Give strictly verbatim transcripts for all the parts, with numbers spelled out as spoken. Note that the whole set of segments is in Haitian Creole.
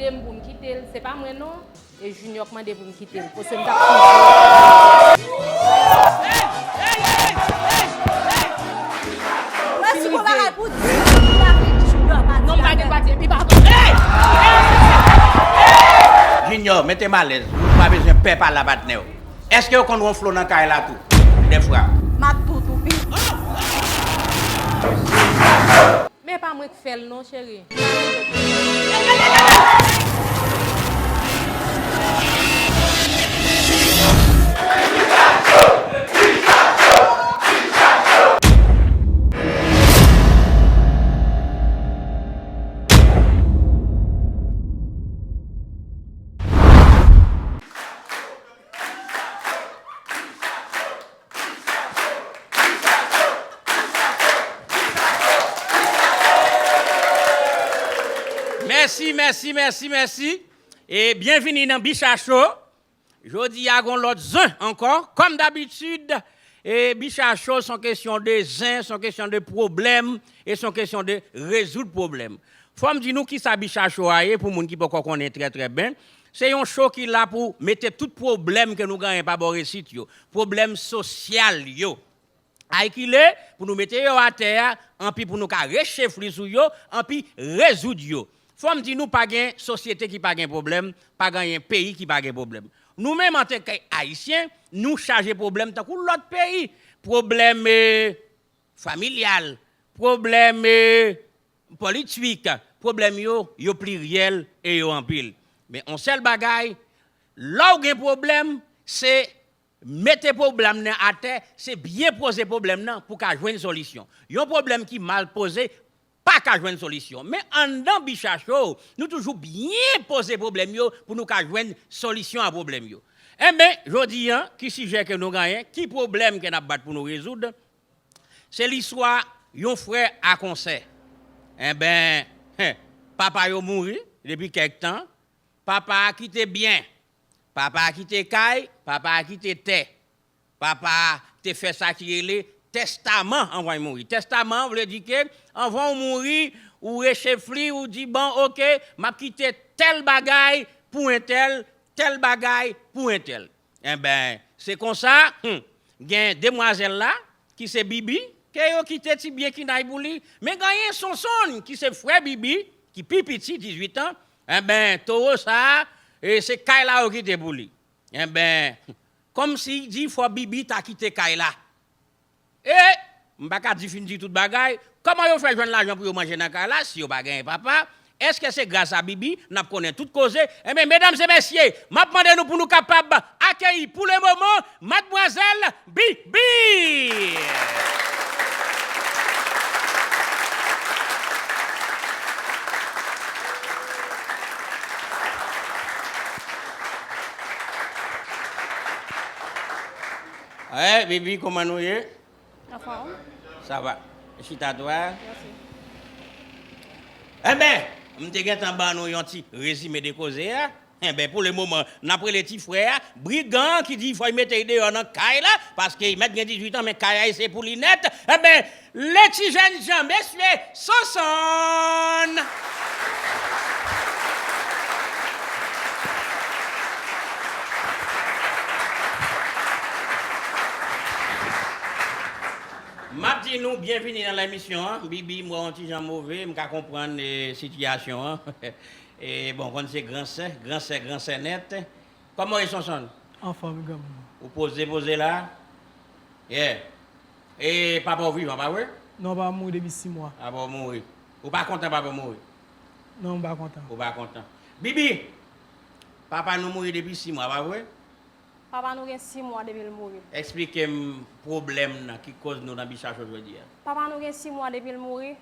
Mande m pou m kite l, se pa mwen non. E Junior k mande pou m kite l. Paske m t ap toujou. Mwen si gon bagay pou di, pou lavi Junior pati. Non, m pa gen pati, epi pa. Junior, mete m alèz. Ou pa bezwen pè pale a patnè w. Èske yo konn Ronflo nan kay la tou? Dèfwa. M ap tou tou pi. Men pa mwen k fè l non, cheri. Mèsi, mèsi, mèsi, mèsi. E byenvini nan Bicha Show. Jodi a gon lòt zen ankò. Kòm dabitid, e Bicha Show se yon kesyon de zen, se yon kesyon de pwoblèm, e se yon kesyon de rezoud pwoblèm. Fò m di nou kisa Bicha Show a ye pou moun ki poko konnen trè, trè byen. Se yon show ki la pou mete tout pwoblèm ke nou genyen pa bò isit yo, pwoblèm sosyal yo. Ay ki le pou nou mete yo atè a, anpi pou nou ka rechefli sou yo, anpi rezoud yo. Fò m di nou pa gen sosyete ki pa gen pwoblèm, pa gen peyi ki pa gen pwoblèm. Nou menm antanke Ayisyen, nou chaje pwoblèm tankou lòt peyi. Pwoblèm, eh, familyal, pwoblèm, eh, politik, pwoblèm yo, yo pliryèl e yo anpil. Men on sèl bagay, lè w gen pwoblèm, se mete pwoblèm nan atè, se byen poze pwoblèm nan pou ka jwenn solisyon. Yon pwoblèm ki mal poze pa ka jwenn solisyon. Men anndan Bicha Show, nou toujou byen poze pwoblèm yo pou nou ka jwenn solisyon a pwoblèm yo. Enben, jodi a, ki sijè ke nou genyen, ki pwoblèm ke n ap bat pou nou rezoud? Se listwa yon frè a konsè. Enben, papa yo mouri depi kèk tan. Papa a kite byen. Papa a kite kay. Papa a kite tè. Papa a te fè sa ki rele tèstaman anvan l mouri. Tèstaman an vle di ke anvan w mouri, ou rechefli, ou di, "Bon, oke, m ap kite tèl bagay pou entèl, tèl bagay pou entèl." Enben, se konsa, hmm, gen demwazèl la, ki se Bibi, ke yo kite ti byen ki nay pou li. Men genyen Sonsonn, ki se frè Bibi, ki pi piti, dizuit an. Enben, towo sa a, e se kay la yo kite pou li. Enben, kòmsi di fò Bibi ta kite kay la. E, m pa ka di fin di tout bagay, kòman yo fè jwenn lajan pou yo manje nan kay la, si yo pa genyen papa? Èske se gras a Bibi n ap konnen tout koze? Enben, medam e mesye, m ap mande nou pou nou kapab akeyi pou le moman, madmwazèl Bibi! Hey, Bibi, kòman nou ye? Anfòm. Sa va. Chita twa. Mèsi. Enben, m te gentan ban nou yon ti rezime de koze a. Enben, pou le moman, n ap rele ti frè a, brigan an ki di fò y mete l deyò nan kay la, paske l mèt gen dizuit an, men kay la se pou li nèt. Enben, le ti jènjan, mesye Sonsonn! M ap di nou byenvini nan lemisyon an. Bibi, m wè w yon ti jan move, m ka konprann, eh, sitiyasyon an. Eh, bon, konn se gran sè, gran sè, gran sè nèt. Kòman w ye, Sonsonn? Anfòm, granmoun. Ou poze, poze la? Yeah. E papa w vivan, pa vre? Non, papa m mouri depi sis mwa. Papa w mouri. Ou pa kontan papa w mouri? Non, m pa kontan. Ou pa kontan. Bibi, papa nou mouri depi sis mwa, pa vre? Papa nou gen sis mwa depi l mouri. Eksplike m pwoblèm nan ki koz nou nan Bicha Show jodi a. Papa nou gen sis mwa depi l mouri.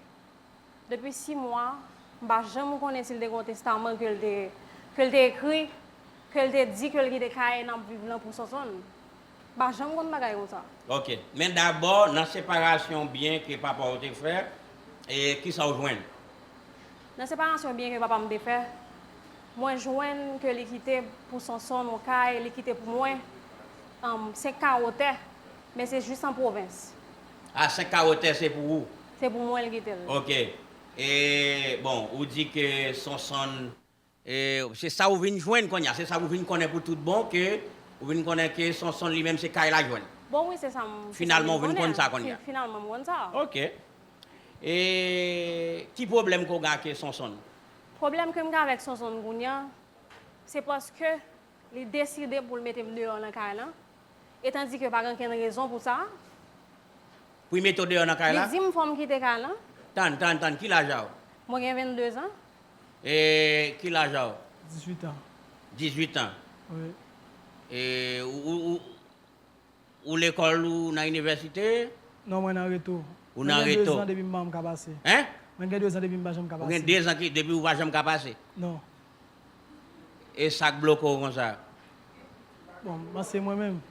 Depi sis mwa, m pa janm konnen si l te gen yon testaman ke l te, ke l te ekri, ke l te di ke l kite kay n ap viv lan pou Sonsonn. M pa janm konn bagay konsa. Ok. Men dabò, nan separasyon byen ke papa w te fè, e kisa w jwenn? Nan separasyon byen ke papa m te fè, mwen jwenn ke li kite pou Sonsonn yon kay, li kite pou mwen, um, senk kawo tè, men se jis an pwovens. A, senk kawo tè se pou ou? Se pou mwen l kite l. Ok. E, bon, ou di ke Sonsonn E, se sa ou vin jwenn kounye a, se sa ou vin konnen pou tout bon, ke ou vin konnen ke Sonson li menm se kay la jwenn. Bon, wi, se sa m, se sa m vin konnen. Finalman, ou vin konn sa kounye a. Fi-, finalman, m konn sa. Ok. E ki pwoblèm ke w gen ak Sonson? Pwoblèm ke m gen avèk Sonson kounye a, se paske li deside pou l mete m deyò nan kay lan, etandike pa gen okenn rezon pou sa. Pou l mete w deyò nan kay la? Li di m fò m kite kay lan. Tann, tann, tann, ki laj a w? Mwen gen vennde zan. E ki laj a w? Dizuit an. Dizuit an. Wi. E ou, ou, ou, ou lekòl ou nan inivèsite? Non, mwen nan reto. Ou nan reto? Mwen gen de zan depi m pa janm ka pase. Hein? Mwen gen de zan depi m pa janm ka pase. Ou gen de zan ki, depi ou pa janm ka pase? Non. E sa k bloke w konsa? Bon, m panse mwen menm.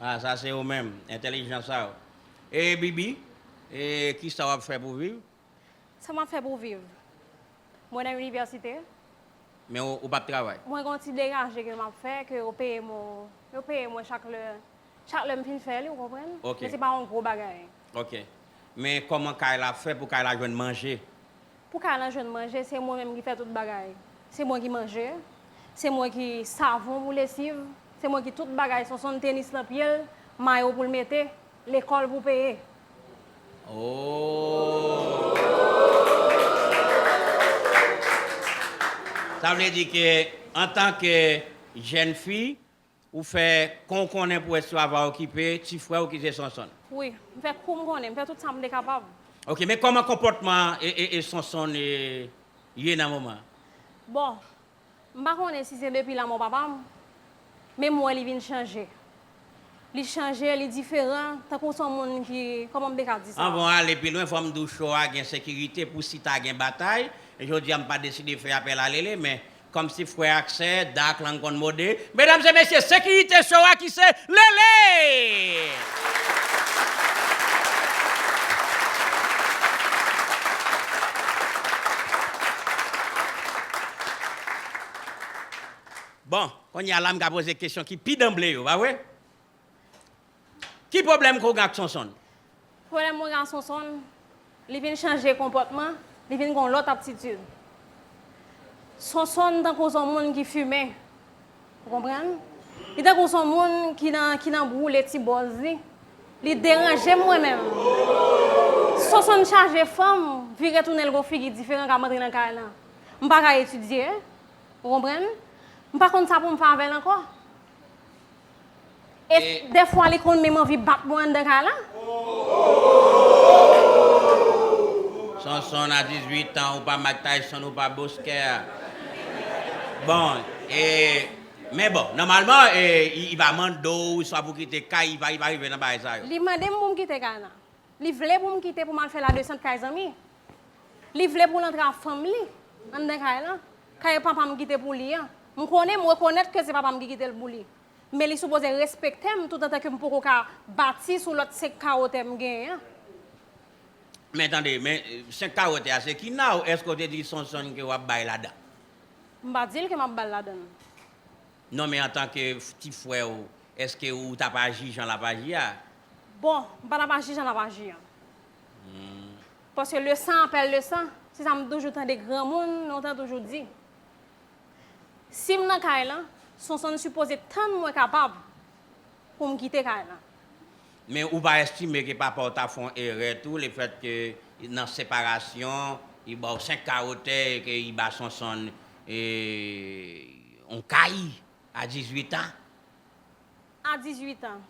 Ah, sa se ou menm, entèlijans sa yo. E Bibi, e kisa w ap fè pou viv? Sa m ap fè pou viv? Mwen nan inivèsite. Men ou, ou p ap travay? Mwen gen yon ti degaje ke m ap fè, ke yo peye mwen, yo peye mwen chak lè, chak lè m fin fè li, ou konprann? Ok. Men se pa yon gwo bagay. Ok. Men kòman kay la fè pou kay la jwenn manje? Pou kay la jwenn manje, se mwen menm ki fè tout bagay. Se mwen ki manje, se mwen ki savon pou lesiv, se mwen ki tout bagay, Sonson tenis nan pye l, mayo pou l mete, lekòl pou peye. Oh! Sa vle di ke, antanke jèn fi, ou fè kon w konnen pou wè si w ava okipe ti frè w ki se Sonson. Wi, m fè kou m konnen, m fè tout sa m te kapab. Ok, men kòman konpòtman e, e, e Sonson e, ye nan moman? Bon, m pa konnen si se depi lanmò papa m, men m wè li vin chanje. Li chanje, li diferan, tankou se yon moun ki, kòman m te ka di sa? Anvan w ale pi lwen, fò m di w cho a gen sekirite pou si ta gen batay. Jodi a, m pa deside fè apèl a Lele, men kòmsi frè ak sè, dak lang konn mode. Medam e mesye, sekirite cho a ki se Lele! Bon, kounye a la, m ka poze kesyon ki pi danble yo, pa vre? Ki pwoblèm ke w gen ak Sonson? Pwoblèm mwen gen ak Sonson, li vin chanje konpòtman, li vin gen yon lòt atitid. Sonson tankou se yon moun ki fimen. Ou konprann? Li tankou se yon moun ki nan, ki nan boule ti bòz li. Li deranje m mwen menm. Sonson chaje fanm, vire tounen l gon figi diferan k ap antre nan kay lan. M pa ka etidye. Ou konprann? M pa konn sa pou m fè avè l ankò. E dèfwa li konn menm anvi bat mwen anndan kay la. Sonson a dizuit an, ou pa Mike Tyson, ou pa Bosker. Bon, e, men bon, nòmalman, e, li, li pa mande w, swa pou kite kay, li pa, li pa rive nan bagay sa yo. Li mande m pou m kite kay la. Li vle pou m kite pou m al fè ladesant kay zanmi. Li vle pou l antre ak fanm li anndan kay lan. Kay papa m kite pou li an. M konnen, m rekonèt ke se papa m ki kite l pou li. Men li sipoze respekte m tout antan ke m poko ka bati sou lòt senk kawo tè m genyen an. Men tande, men, e, senk kawo tè a se ki nan w? Èske w te di Sonson ke w ap bay ladan? M pa di l ke m ap ba l ladan l. Non, men antanke f-, ti frè w, èske ou t ap aji jan l ap aji a? Bon, m pa t ap aji jan l ap aji an. Hmm. Paske le sang appelle le sang. Se sa m toujou tande granmoun lontan toujou di. Si m nan kay lan, Sonson sipoze tann mwen kapab pou m kite kay lan. Men ou pa estime ke papa w ta fè yon erè tou, lefètke nan separasyon, li ba w senk kawo tè e ke li ba Sonson, e, yon kay a dizuit an? A dizuit an.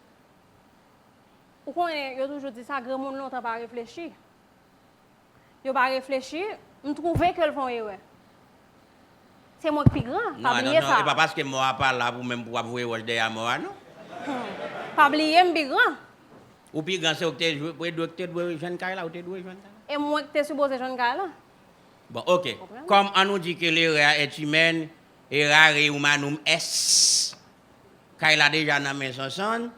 Ou konnen, yo toujou di sa, granmoun lontan pa reflechi. Yo pa reflechi, m twouve ke l fè yon erè. Se mwen k pi gran, pa bliye sa. Non, atansyon, e pa paske mò a pa la pou menm pou w ap voye wòch dèyè mò a, non. Hmm. Pa bliye m pi gran. Ou pi gran, se ou ki te dwe, ou te dwe jwenn kay la, ou te dwe jwenn kay la. E mwen ki te sipoze jwenn kay la. Bon, ok. Konprann? Kòm an nou di ke l'erreur est humaine, errare humanum est, kay la deja nan men Sonson.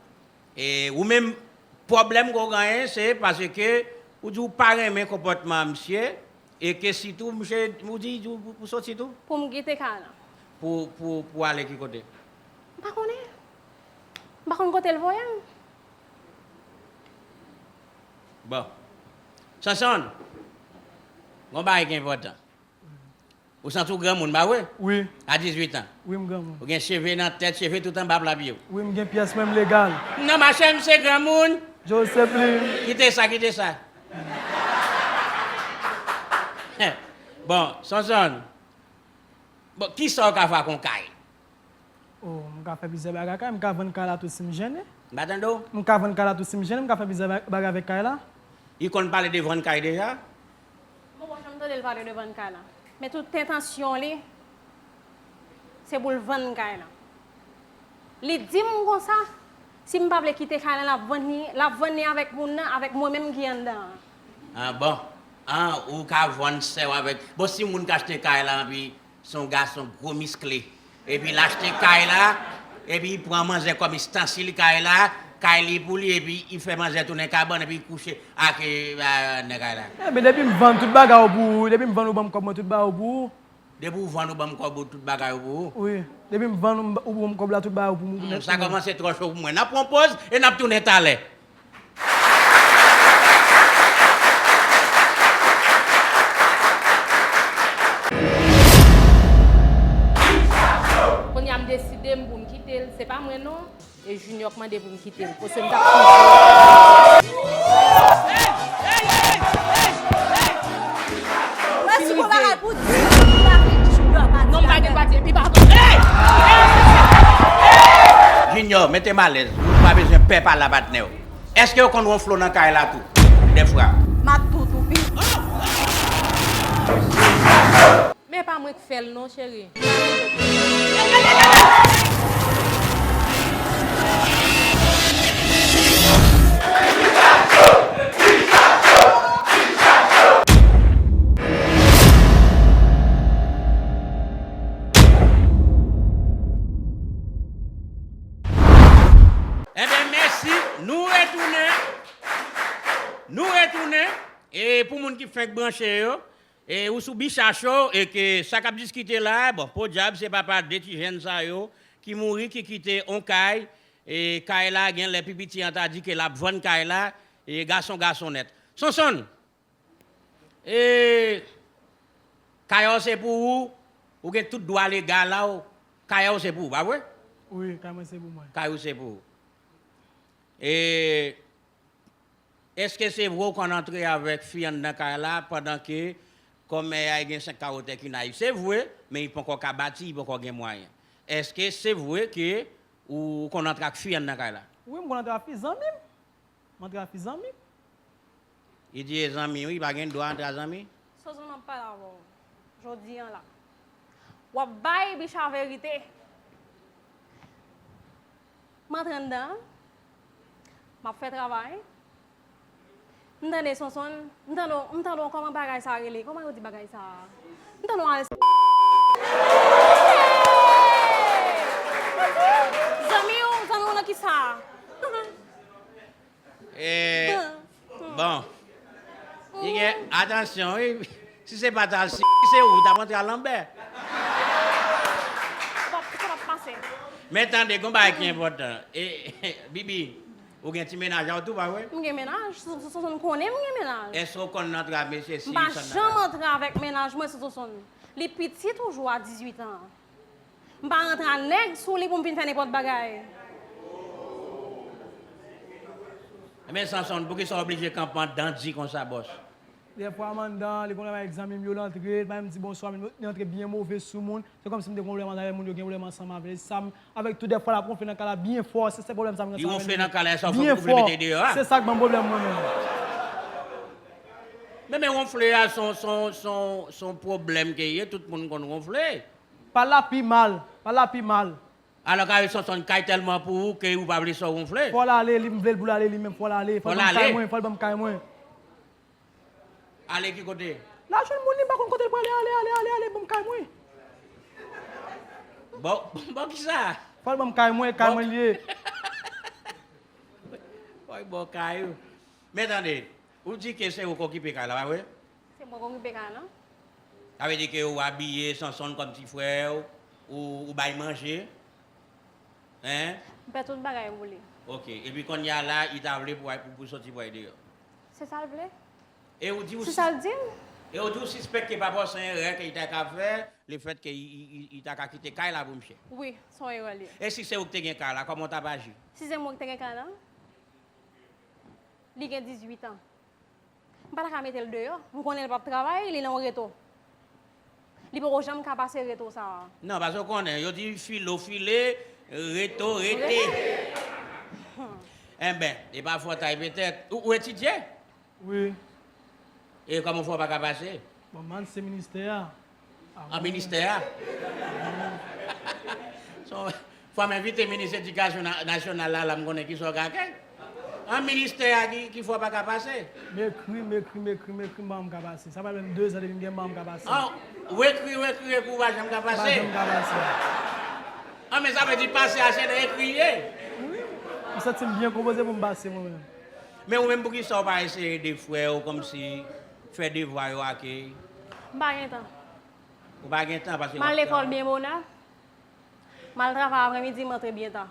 E ou menm, pwoblèm ke w genyen, se paske ou di w pa renmen konpòtman misye, e ke sitou misye, ou di, di w pou, pou soti tou? Pou m kite kay la. Pou, pou, pou ale ki kote? M pa konnen. M pa konn kote l voye m. Bon. Sonson, gon bagay ki enpòtan. Ou santi w granmoun, pa vre? Wi. A dizuit an. Wi, m granmoun. Ou gen cheve nan tèt, cheve tout anba plapye w. Wi, m gen pyès mwen, m legal. Non, machè, m se granmoun. Joe Seplim. Kite sa, kite sa. Bon, Sonson. Bon, kisa w ka fè ak yon kay? Oh, m ka fè plizyè bagay ak kay, m ka vann kay la tou si m jennen. M pa tande w. M ka vann kay la tou si m jennen, m ka fè plizyè ba- bagay avèk kay la. Li konn pale de vann kay deja? Mwen pa janm tande l pale de vann kay la. Men tout entansyon li, se pou l vann kay la. Li di m konsa, si m pa vle kite kay la, l ap vann li, l ap vann li avèk moun nan, avèk mwen menm ki anndan an. Ah bon? Ah, ou ka vann sè w avèk. Bon, si moun ka achte kay la, anpi Se yon gason gwo miskle. Epi l achte kay la, epi li pran manzè kòm istansil kay la, kay li pou li, epi li fè manzè tounen kabann, epi li kouche ak nèg kay la. Ebyen, depi m vann tout bagay yo pou ou, depi m vann ou ban m kòb mwen tout bagay yo pou ou. Depi ou vann ou ban m kòb ou tout bagay yo pou ou. Wi, depi m vann ou ban m kòb la tout bagay yo pou mwen. Sa kòmanse twò cho pou mwen. N ap pran yon poz e n ap tounen talè. Kounye a m deside m pou m kite l, se pa mwen non, e Junior k mande pou m kite l, paske m t ap toujou. Mèsi pou bagay pou di. Non, m pa gen pati, epi pa. Junior, mete m alèz, ou pa bezwen pè pale a patnè w. Èske yo konn wonfle w nan kay la tou? Dèfwa. M ap tou tou pi. Men pa mwen k fè l non, cheri. Ebyen, mèsi. Nou retounen. Nou retounen. E pou moun ki fenk branche yo, e ou sou Bicha Show, e ke sa k ap diskite la, bon, podyab, se papa de ti jèn sa yo ki mouri, ki kite on kay, e kay la, gen lè pi piti an ta di ke l ap vann kay la, e gason, gason nèt. Sonsonn, E, kay ou se pou ou, ou gen tout dwa legal la, ou, kay ou se pou ou, pa vre? Wi, kay mwen se pou mwen. Kay ou se pou ou. E, èske se vre ou konn antre avèk fi anndan kay la pandan ke kòmè a gen senk kawo tè ki nayiv? Se vre, men li poko ka bati, li poko gen mwayen. Èske se vre ke ou konn antre ak fi anndan kay la? Wi, m konn antre ak fi, zanmi m. M antre ak fi zanmi m. Li di e zanmi wi, li pa gen dwa antre ak zanmi. Sonson m ap pale avè w jodi an la. W ap bay Bicha verite. M antre anndan an, m ap fè travay. M tande Sonson, m tande, m tande yon kòman bagay sa rele, kòman yo di bagay sa? M tande yon al. Zanmi w, zanmi w nan kisa? E, bon. Li gen, atansyon, wi. Si se pa t al si, se ou t ap antre al anbè. Sa p ap pase. Men tande, gon bagay ki enpòtan. E, Bibi, ou gen ti mennaj a w tou, pa vre? M gen mennaj. Sonson konnen m gen mennaj. Èske w konn antre ak mesye si? M pa janm antre avèk mennaj mwen, Sonson. Li piti toujou a dizuit an. M pa rantre a nèg sou li pou m vin fè nenpòt bagay. Ebyen Sonson, poukisa w oblije kanpe anndan di konsa bòs? Dèfwa m anndan, li konn avèk zanmi m yo, l antre, li pa menm di bonswa, li antre byen move sou moun. Se kòmsi m te gen pwoblèm avèk moun yo, gen pwoblèm ansanm avè l. Se sa m, avèk tout dèfwa l ap wonfle nan kay la byen fò, se sèl pwoblèm sa m gen ansanm avè l. Li wonfle nan kay la, e sa w fè pou li mete deyò a? Se sa k ban m pwoblèm mwen menm. Men, men wonfle a se yon, se yon, se yon, se yon pwoblèm ke ye, tout moun konn wonfle. Pale la pi mal, pale la pi mal. Alò kay Sonson kay tèlman pou ou ke ou pa vle sè w wonfle. Fò l ale, li m vle l pou l ale li menm, fò l ale, fò l ban m kay mwen, fò l ban m kay mwen. Ale ki kote? L al jwenn moun li, m pa konn kote l prale, ale, ale, ale, ale, ban m kay mwen. Bon, bon kisa? Fò l ban m kay mwen, kay mwen li ye. Woy, bon kay ou. Men tande, ou di ke se ou k okipe kay la, pa vre? Se mwen k okipe kay la. Sa vle di ke ou abiye Sonson kòm ti frè w, ou, ou bay manje. Hein? M fè tout bagay pou li. Ok, epi kounye a la, li ta vle pou, pou, pou soti pou al deyò. Se sa l vle. E ou di ou. Se sa l di m. E ou di w sispèk ke papa w se yon erè ke li ta ka fè, lefètke li, li, li, li ta ka kite kay la pou misye. Wi, se yon erè li ye. E si se ou ki te gen kay la, kòman w t ap aji? Si se mwen ki te gen kay la, li gen dizuit an. M pa ta ka mete l deyò. M konnen l p ap travay, li nan yon reto. Li poko janm ka pase reto sa a. Non, paske w konnen, yo di file w file, reto rete. Rete. Enben, e pa fòt a y petèt. Ou, ou etidye? Wi. E kòman w fè w pa ka pase? Bon, m ann se ministè a. An ministè a? So, fò m envite minis edikasyon na-, nasyonal la, la m konnen kisa w ka fè. An ministè a ki, ki fè w pa ka pase? M ekri, m ekri, m ekri, m ekri, m pa janm ka pase. Sa fè menm dezan depi m gen, m pa janm ka pase. An, w ekri, w ekri, w ekri, w pa janm ka pase? M pa janm ka pase. An, men sa vle di pase a se nan ekri ye? Wi. M santi m byen konpoze pou m pase mwen menm. Men ou menm, poukisa w pa eseye de frè w, kòmsi fè devwa yo ak... M pa gen tan. Ou pa gen tan paske w ap travay? M al lekòl byen bonè. M al travay aprèmidi, m antre byen ta.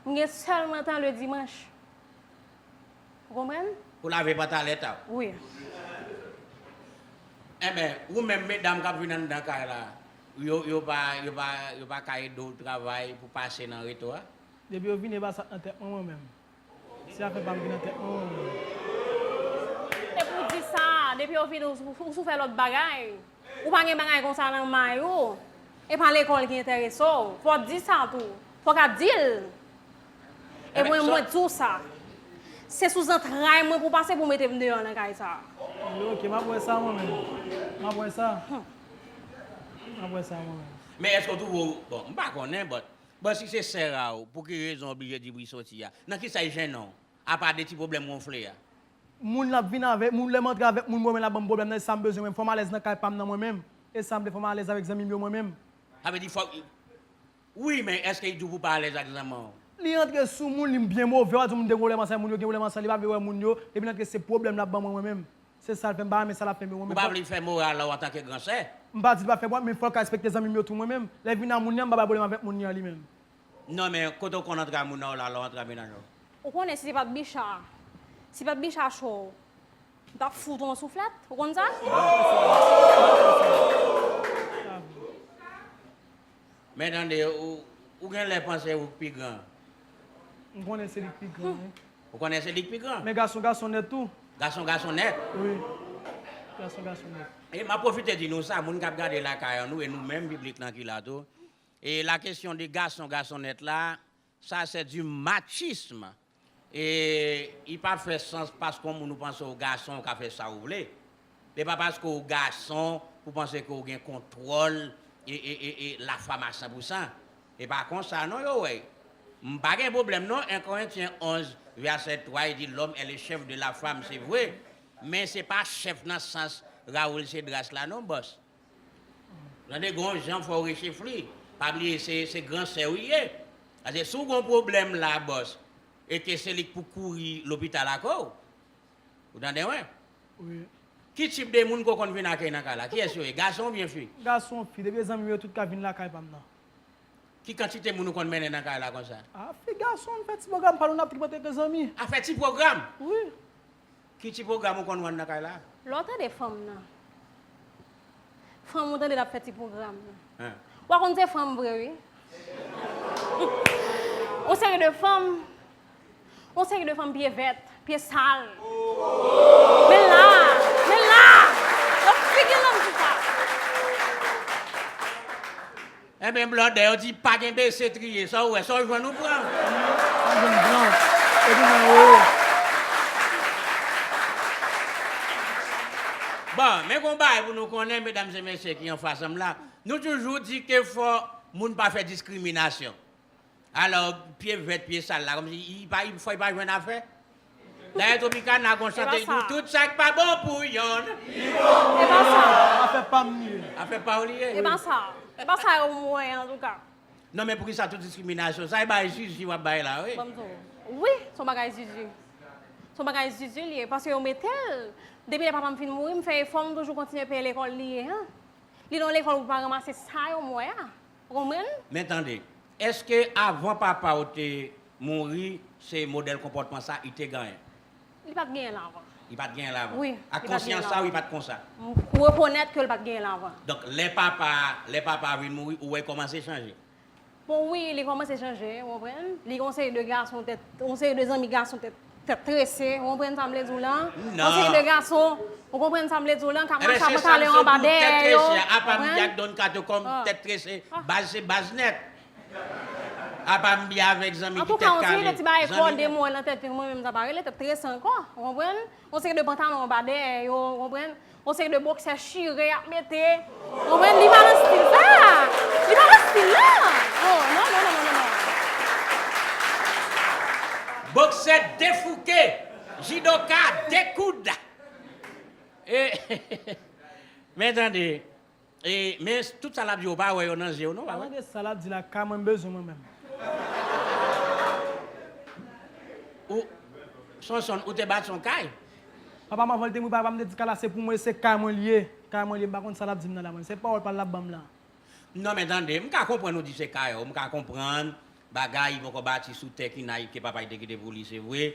M gen sèlman tan le dimanch. Ou konprann? Pou lave pantalèt a w? Wi. Enben, ou menm, medam k ap vin anndan kay la, yo, yo pa, yo pa, yo pa ka ede w travay pou pase nan reto a? Depi yo vini, e pa sa k nan tèt mwen, mwen menm. Se afè pa m ki nan tèt mwen, mwen menm. Se pou w di sa, depi yo vini, ou, ou sou fè lòt bagay. Ou pa gen bagay konsa nan may ou. E pa lekòl ki enterese w. Fò w di sa tou. Fò w ka di l. E mwen, mwen di w sa. Se sou zantray mwen pou w pase pou w mete m deyò nan kay sa a. Ok, m ap wè sa mwen menm. M ap wè sa. M ap wè sa mwen menm. Men èske w twouve w, bon, m pa konnen, but, but si se sè a w, pou ki rezon w oblije di pou l soti a? Nan kisa l jennen w? Apa de ti pwoblèm wonfle a. Moun l ap vin avèk, moun lè m antre avèk moun, mwen menm l ap ban m pwoblèm nan, e sa m bezwen mwen, fò m alèz nan kay pa m nan mwen menm. E sa m vle, fò m alèz avèk zanmi m yo mwen menm. Sa vle di fò, wi, men èske li di w pou w pa alèz ak zanmi w? Li antre sou moun, li byen move, w a di moun te gen pwoblèm ansanm, moun yo gen pwoblèm ansanm, li pa vle wè moun yo, epi l antre se pwoblèm l ap ban mwen, mwen menm. Se sa l fè m pa renmen sa l ap fè m yo, mwen menm. Ou pa vle fè moral la w antanke gran sè? M pa di l pa fè moral, men fò l ka respekte zanmi m yo tou mwen menm. Lè l vin a moun nan, m pa bay pwoblèm avèk moun li an li menm. Non, men kote w konn antre a moun nan w la, lè w antre a mennaj ou? Ou konnen si se pa t Bicha, si pa t Bicha cho, m t ap fout ou yon souflèt, ou konn sa? Men tande, ou, ou genlè panse ou k pi gran. M konnen se li k pi gran, wi. Ou konnen se li k pi gran? Men gason, gason nèt tou. Gason, gason nèt? Wi. Gason, gason nèt. E m ap pwofite di nou sa, moun k ap gade lakay an nou, e nou menm piblik lan ki la tou. E la kesyon de gason, gason nèt la, sa se di machism. E li pa fè sans paske yon moun ou panse w gason, ou ka fè sa ou vle. E pa paske w gason pou panse ke w gen kontwòl e, e, e, e lafam a san pou san. E pa konsa non yo wè. M pa gen pwoblèm non, en Korentyen onz, vèsè twa, li di, l'homme est le chef de la femme, se vre. Men se pa chèf nan sans Raoul Cédras la non, bòs. Tande, gon jan fò w rechifli. Pa bliye se, se gran sè w li ye. Paske si w gon pwoblèm la, bòs, e ke se li k pou kouri lopital ak ou. Ou tande mwen? Wi. Ki tip de moun ke w konn vin akèy nan kay la? Kiyès yo ye? Gason oubyen fi? Gason, fi. Depi e zanmi m yo tout ka vin lakay pa m nan. Ki kantite moun ou konn mennen nan kay la konsa? A, fi, gason, n fè ti pwogram, pa nou n ap tripotè ke zanmi. A, fè ti pwogram? Wi. Ki ti pwogram ou konn wè nan kay la? Lè w tande fanm nan, fanm ou tande l ap fè ti pwogram nan. Hen. W a konn se fanm vre, wi. Yon seri de fanm, yon seri de fanm pye vèt, pye sal. Men la, men la, yo figi lòm sou sa. Enben, blòdè, yo di pa gen bese triye. Sa w wè, sa w jwenn ou pran. Sa w jwenn pran. Epi mwen, wi. Bon, men gon bagay pou nou konnen, medam e mesye ki anfas an m la. Nou toujou di ke fò moun pa fè diskriminasyon. Alò, pye vèt, pye sal la, kòmsi li pa, li, fò li pa jwenn afè. Dayè, Tropicana gon chante, li di w, tout sa k pa bon pou yonn. E pa sa. Afè pa m li ye. Afè pa w li ye? E pa sa. E pa sa yo m wè, antouka. Non, men poukisa tout diskriminasyon sa? E bay Jiji w ap bay la, wi. Ban m di w. Wi, se yon bagay Jiji. Se yon bagay Jiji li ye, paske yo mete l. Depi lè papa m fin mouri, m fè efò, m toujou kontinye peye lekòl li ye, an. Li nan lekòl pou pa ranmase sa yo m wè a. Ou konprann? Men tande, èske avan papa w te mouri, se modèl konpòtman sa li te genyen? Li pa t genyen l avan. Li pa t genyen l avan. Wi, li pa t genyen l avan. Ak konsyans sa, wi, li pa t konsa. M rekonèt ke l pa t genyen l avan. Donk, lè papa, lè papa vin mouri, ou wè l kòmanse chanje. Bon, wi, li kòmanse chanje, ou konprann? Li gen yon seri de gason tèt, yon seri de zanmi gason tèt, tèt trese, ou konprann sa m vle di w lan? Non. Yon seri de gason, ou konprann sa m vle di w lan, k ap mache ak pantalon anba dèyè yo, ou konprann? Ebyen, se sa m sot di w, tèt trese a, apa m di ak Don Kato kòm tèt trese, baz se baz nèt. Apa m byen avèk zanmi ki tèt kale. Antouka, yon seri de ti bagay kòde mwen nan tèt mwen menm, sa pa rele tèt trese ankò, ou konprann? Yon seri de pantalon anba dèyè yo, ou konprann? Yon seri de boksè chire y ap mete, ou konprann? Li pa nan stil sa. Li pa nan stil la. Oh, non, non, non, non, non, non. Boksè defouke, jidoka dekoud. E, men tande, E, men tout sa l ap di yo pa wè yo nan je w non, pa vre? Malgre sa l ap di la, kay mwen m bezwen mwen menm. Ou, Sonson, ou te bati yon kay? Papa m, avan l te mouri, papa m te di kay la se pou mwen, se kay mwen li ye. Kay mwen li ye, m pa konn sa l ap di m nan la mwen. Se pawòl pa l l ap ban m la. Non, men tande, m ka konprann ou di se kay ou, m ka konprann bagay, li poko bati sou tè ki nay ke papa l te kite pou li, se vre.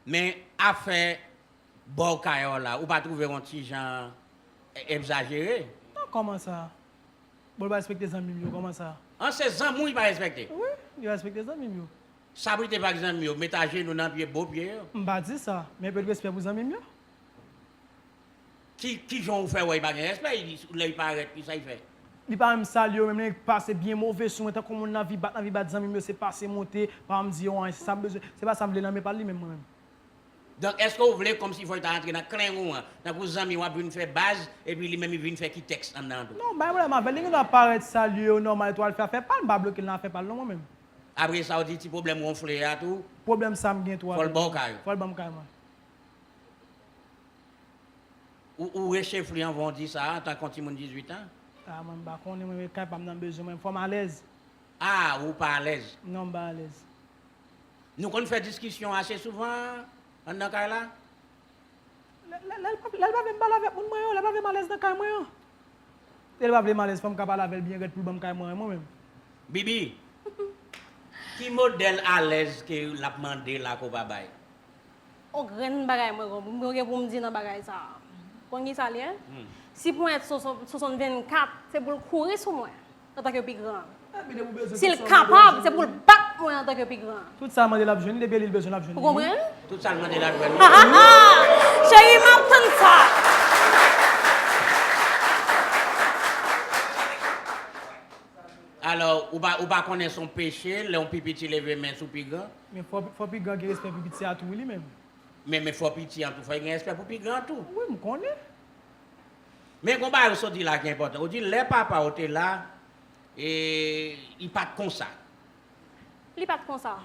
Men afè ba w kay ou la, ou pa twouve yon ti jan e-, egzajere? Non, kòman sa? Bon, li pa respekte zanmi m yo, kòman sa? An, se zanmi w li pa respekte? Wi, li respekte zanmi m yo. Sabrite pa zanmi yo, met ajenou nan pye bo pye yo. M pa di sa, men pèd respè pou zanmi m yo. Ki, ki jan ou fè wè li pa gen respè? Li, lè li parèt, ki sa li fè? Li pa menm salye yo, menm lè li pase byen move sou mwen, tankou moun nan vi bat, nan vi bat zanmi m yo, se pase monte, pa janm di yo anyen, se sa m bezwen, se pa sa m vle nan men pa l li menm mwen menm. Donk, èske w vle kòmsi fò l ta rantre nan klenw ou an, tankou zanmi w ap vin fè baz, epi li menm li vin fè kitèks anndan an tou? Non, m pa gen pwoblèm avè l, li gen dwa parèt salye yo nòmal tou, al fè afè pa l, m pa bloke l nan afè pa l non mwen menm. Apre sa, w di ti pwoblèm wonfle a tou, pwoblèm sa m gen tou avè l. Fò l ba w kay ou. Fò l ban m kay mwen. Ou, ou rechefli anvan w di sa, antanke yon timoun dizuit an? A, mwen, m pa konnen, mwen, men kay pa m nan m bezwen, mwen, fò m alèz. A, ou pa alèz? Non, m pa alèz. Nou konn fè diskisyon ase souvan anndan kay la? Lè, lè, lè l pa, lè l pa vle m pale avèk moun mwen yo, lè l pa vle m alèz nan kay mwen an. Lè l pa vle m alèz, fò m ka pale avè l byen rèd pou l ban m kay mwen an, mwen menm. Bibi, ki modèl alèz ke l ap mande la ke w pa bay? On grenn bagay mwen gen, mwen gen pou m di nan bagay sa a. Konn ki sa l ye? Hmm. Si ponyèt Sonson, Sonson vennkat, se pou l kouri sou mwen, antanke pi gran. Si l kapab, se pou l bat mwen antanke pi gran. Tout sa l mande l ap jwenn, depi li l bezwen l ap jwenn li. Ou konprann? Tout sa l mande l ap jwenn. Cheri, m ap tann sa. Alò, ou pa, ou pa konnen se yon peche lè yon pi piti leve men sou pi gran? Men fò, fò pi gran gen respè pou piti a tou, wi, li menm. Men, men fò piti an tou, fò l gen respè pou pi gran an tou. Wi, m konnen. Men gon bagay ou sot di la ki enpòtan. Ou di lè papa w te la, e, li pa t konsa. Li pa t konsa.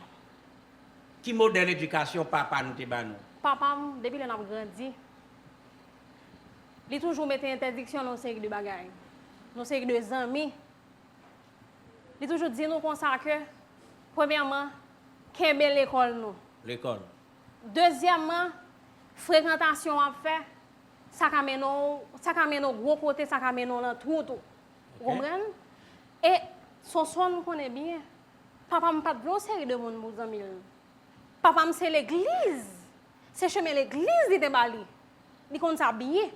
Ki modèl edikasyon papa nou te ba nou? Papa m, depi lè n ap grandi, li toujou mete entèdiksyon nan yon seri de bagay, nan yon seri de zanmi. Li toujou di nou konsa ke, premyèman, kenbe lekòl nou. Lekòl. Dezyèmman, frekantasyon w ap fè, sa ka mennen w, sa ka mennen w gwo kote, sa ka mennen w nan twou tou. Ou konprann? E Sonson, m konnen byen, papa m pa t vle yon seri de moun pou zanmi l. Papa m se legliz. Se chemen legliz li te ba li. Li konn sa byen.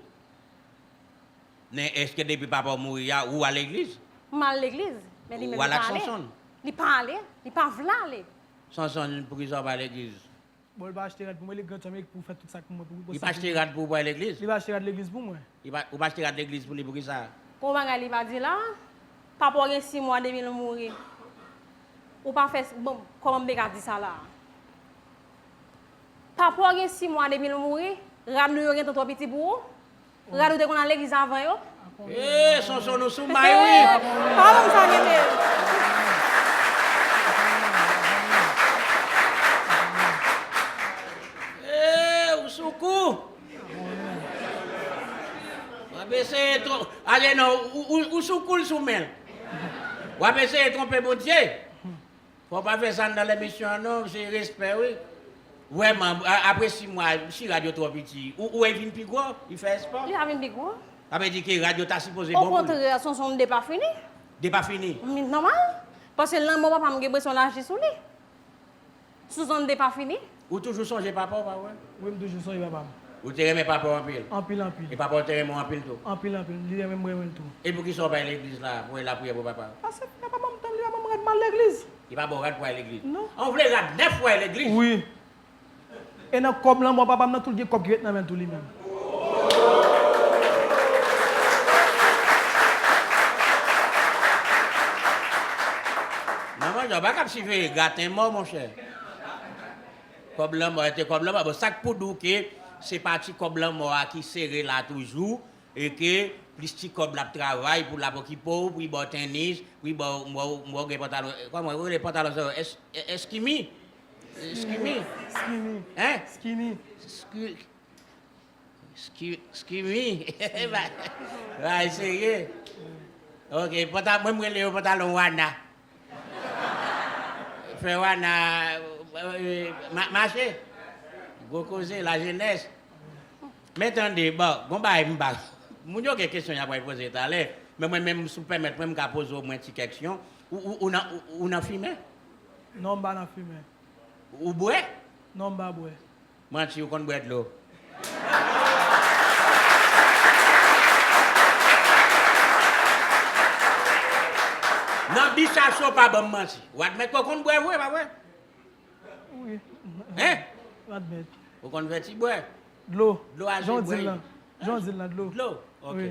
Men èske depi papa w mouri a, ou al legliz? M al legliz, men li menm li pa ale. Ou al ak Sonson? Li pa ale, li pa vle ale. Sonson, poukisa w pa al legliz? Bon, li pa achte rad pou mwen, li gran tou, men pou fè tout sa pou mwen, pou... Li pa achte rad pou ou pou al legliz? Li pa achte rad legliz pou mwen. Li pa, ou pa achte rad legliz pou li, poukisa? Gon bagay li pa di la, papa w gen sis mwa depi l mouri. Ou pa fè, bon, kòman m te ka di sa la? Papa w gen sis mwa depi l mouri, rad nou yo gentan twò piti pou ou? Rad ou te konn al legliz avan yo? Ee, Sonson, nou sou may, wi. Pa ban m sa, kenbe. Ee, ou sou kou. W ap eseye twonpe. Ale non, ou, ou, ou sou kou l sou men l. W ap eseye twonpe Bondye. Fò w pa fè sa anndan lemisyon an non, se respè wi. Vrèman, a-, apre sis mwa, si rad yo twò piti, ou, ou wè l vin pi gwo, li fè espò. Li pa vin pi gwo. Sa vle di ke rad yo ta sipoze bon pou li. Okontrè, Sonson depafini. Depafini? Nòmal. Paske lanmò papa m gen presyon laji sou li. Sonson depafini. Ou toujou sonje papa w, pa vre? Wi, m toujou sonje papa m. Ou te renmen papa w anpil? Anpil, anpil. E papa w te renmen w anpil tou? Anpil, anpil. Li renmen m, renmen l tou. E poukisa w pa al legliz la pou w al lapriyè pou papa w? Paske papa m pa ban m tan, li pa ban m rad pou m al legliz. Li pa ba w rad pou w al legliz? Non. An, w vle rad nèf pou w al legliz? Wi. E nan kòb lanmò papa m nan tou, l gen kòb ki ret nan men l tou li menm. Manman, w pa kab siveye graten mò, monchè. Kòb lanmò, e te kòb lanmò. Bon, sa k pou di w ke se pa ti kòb lanmò a ki sere la toujou, e ke plis ti kòb l ap travay pou l ap okipe w, pou l ba w tennis, pou l ba w, m wè w, m wè w gen pantalon, kòman yo rele pantalon sa yo? Es-, e-, eskimi? Eskimi? Skinny. Hein? Skinny. Ski-, ski-, skimi? Bay, bay, serye? Ok, panta-, mwen, m rele yo pantalon Wana. Fè Wana, euh, ma-, mache. Gwo koze, lajenès. Men tande, bon, gon bagay m pa. Moun yo gen kesyon y ap pral poze talè, men mwen menm, si w pèmèt mwen, m ka poze w mwen ti kèksyon. Ou, ou, ou nan, ou, ou nan fimen? Non, m pa nan fimen. Ou bwè? Non, m pa bwè. Manti, ou konn bwè dlo. Nan Bicha Show, pa ban m manti. W admèt ke w konn bwè vre, pa vre? Wi. Hein? M admèt. Ou konn fè ti bwè? Dlo. Dlo a se bwè. Jan w di l lan. Jan w di l lan, dlo. Dlo? Ok. Wi.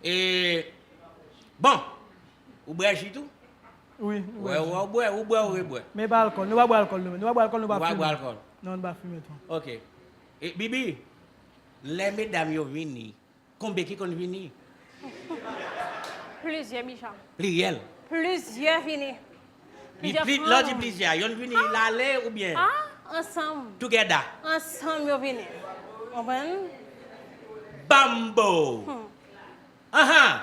E, bon, ou bwè ji tou? Wi, m bwè ji. Wè, wè, ou bwè, ou bwè, ou rebwè. Men pa alkòl, nou pa bwè alkòl, nou menm. Nou pa bwè alkòl, nou pa fimen. Ou pa bwè alkòl? Non, nou pa fimen tou. Ok. E, Bibi, lè medam yo vini, konbyen ki konn vini? Plizyè, Bicha. Pliryèl? Plizyè vini. Plizyè fwa. Lè w di plizyè, yonn vini, l ale oubyen? Ah, ansanm. Together. Ansanm yo vini. Konprann? Bambo! Hmm. Anhan!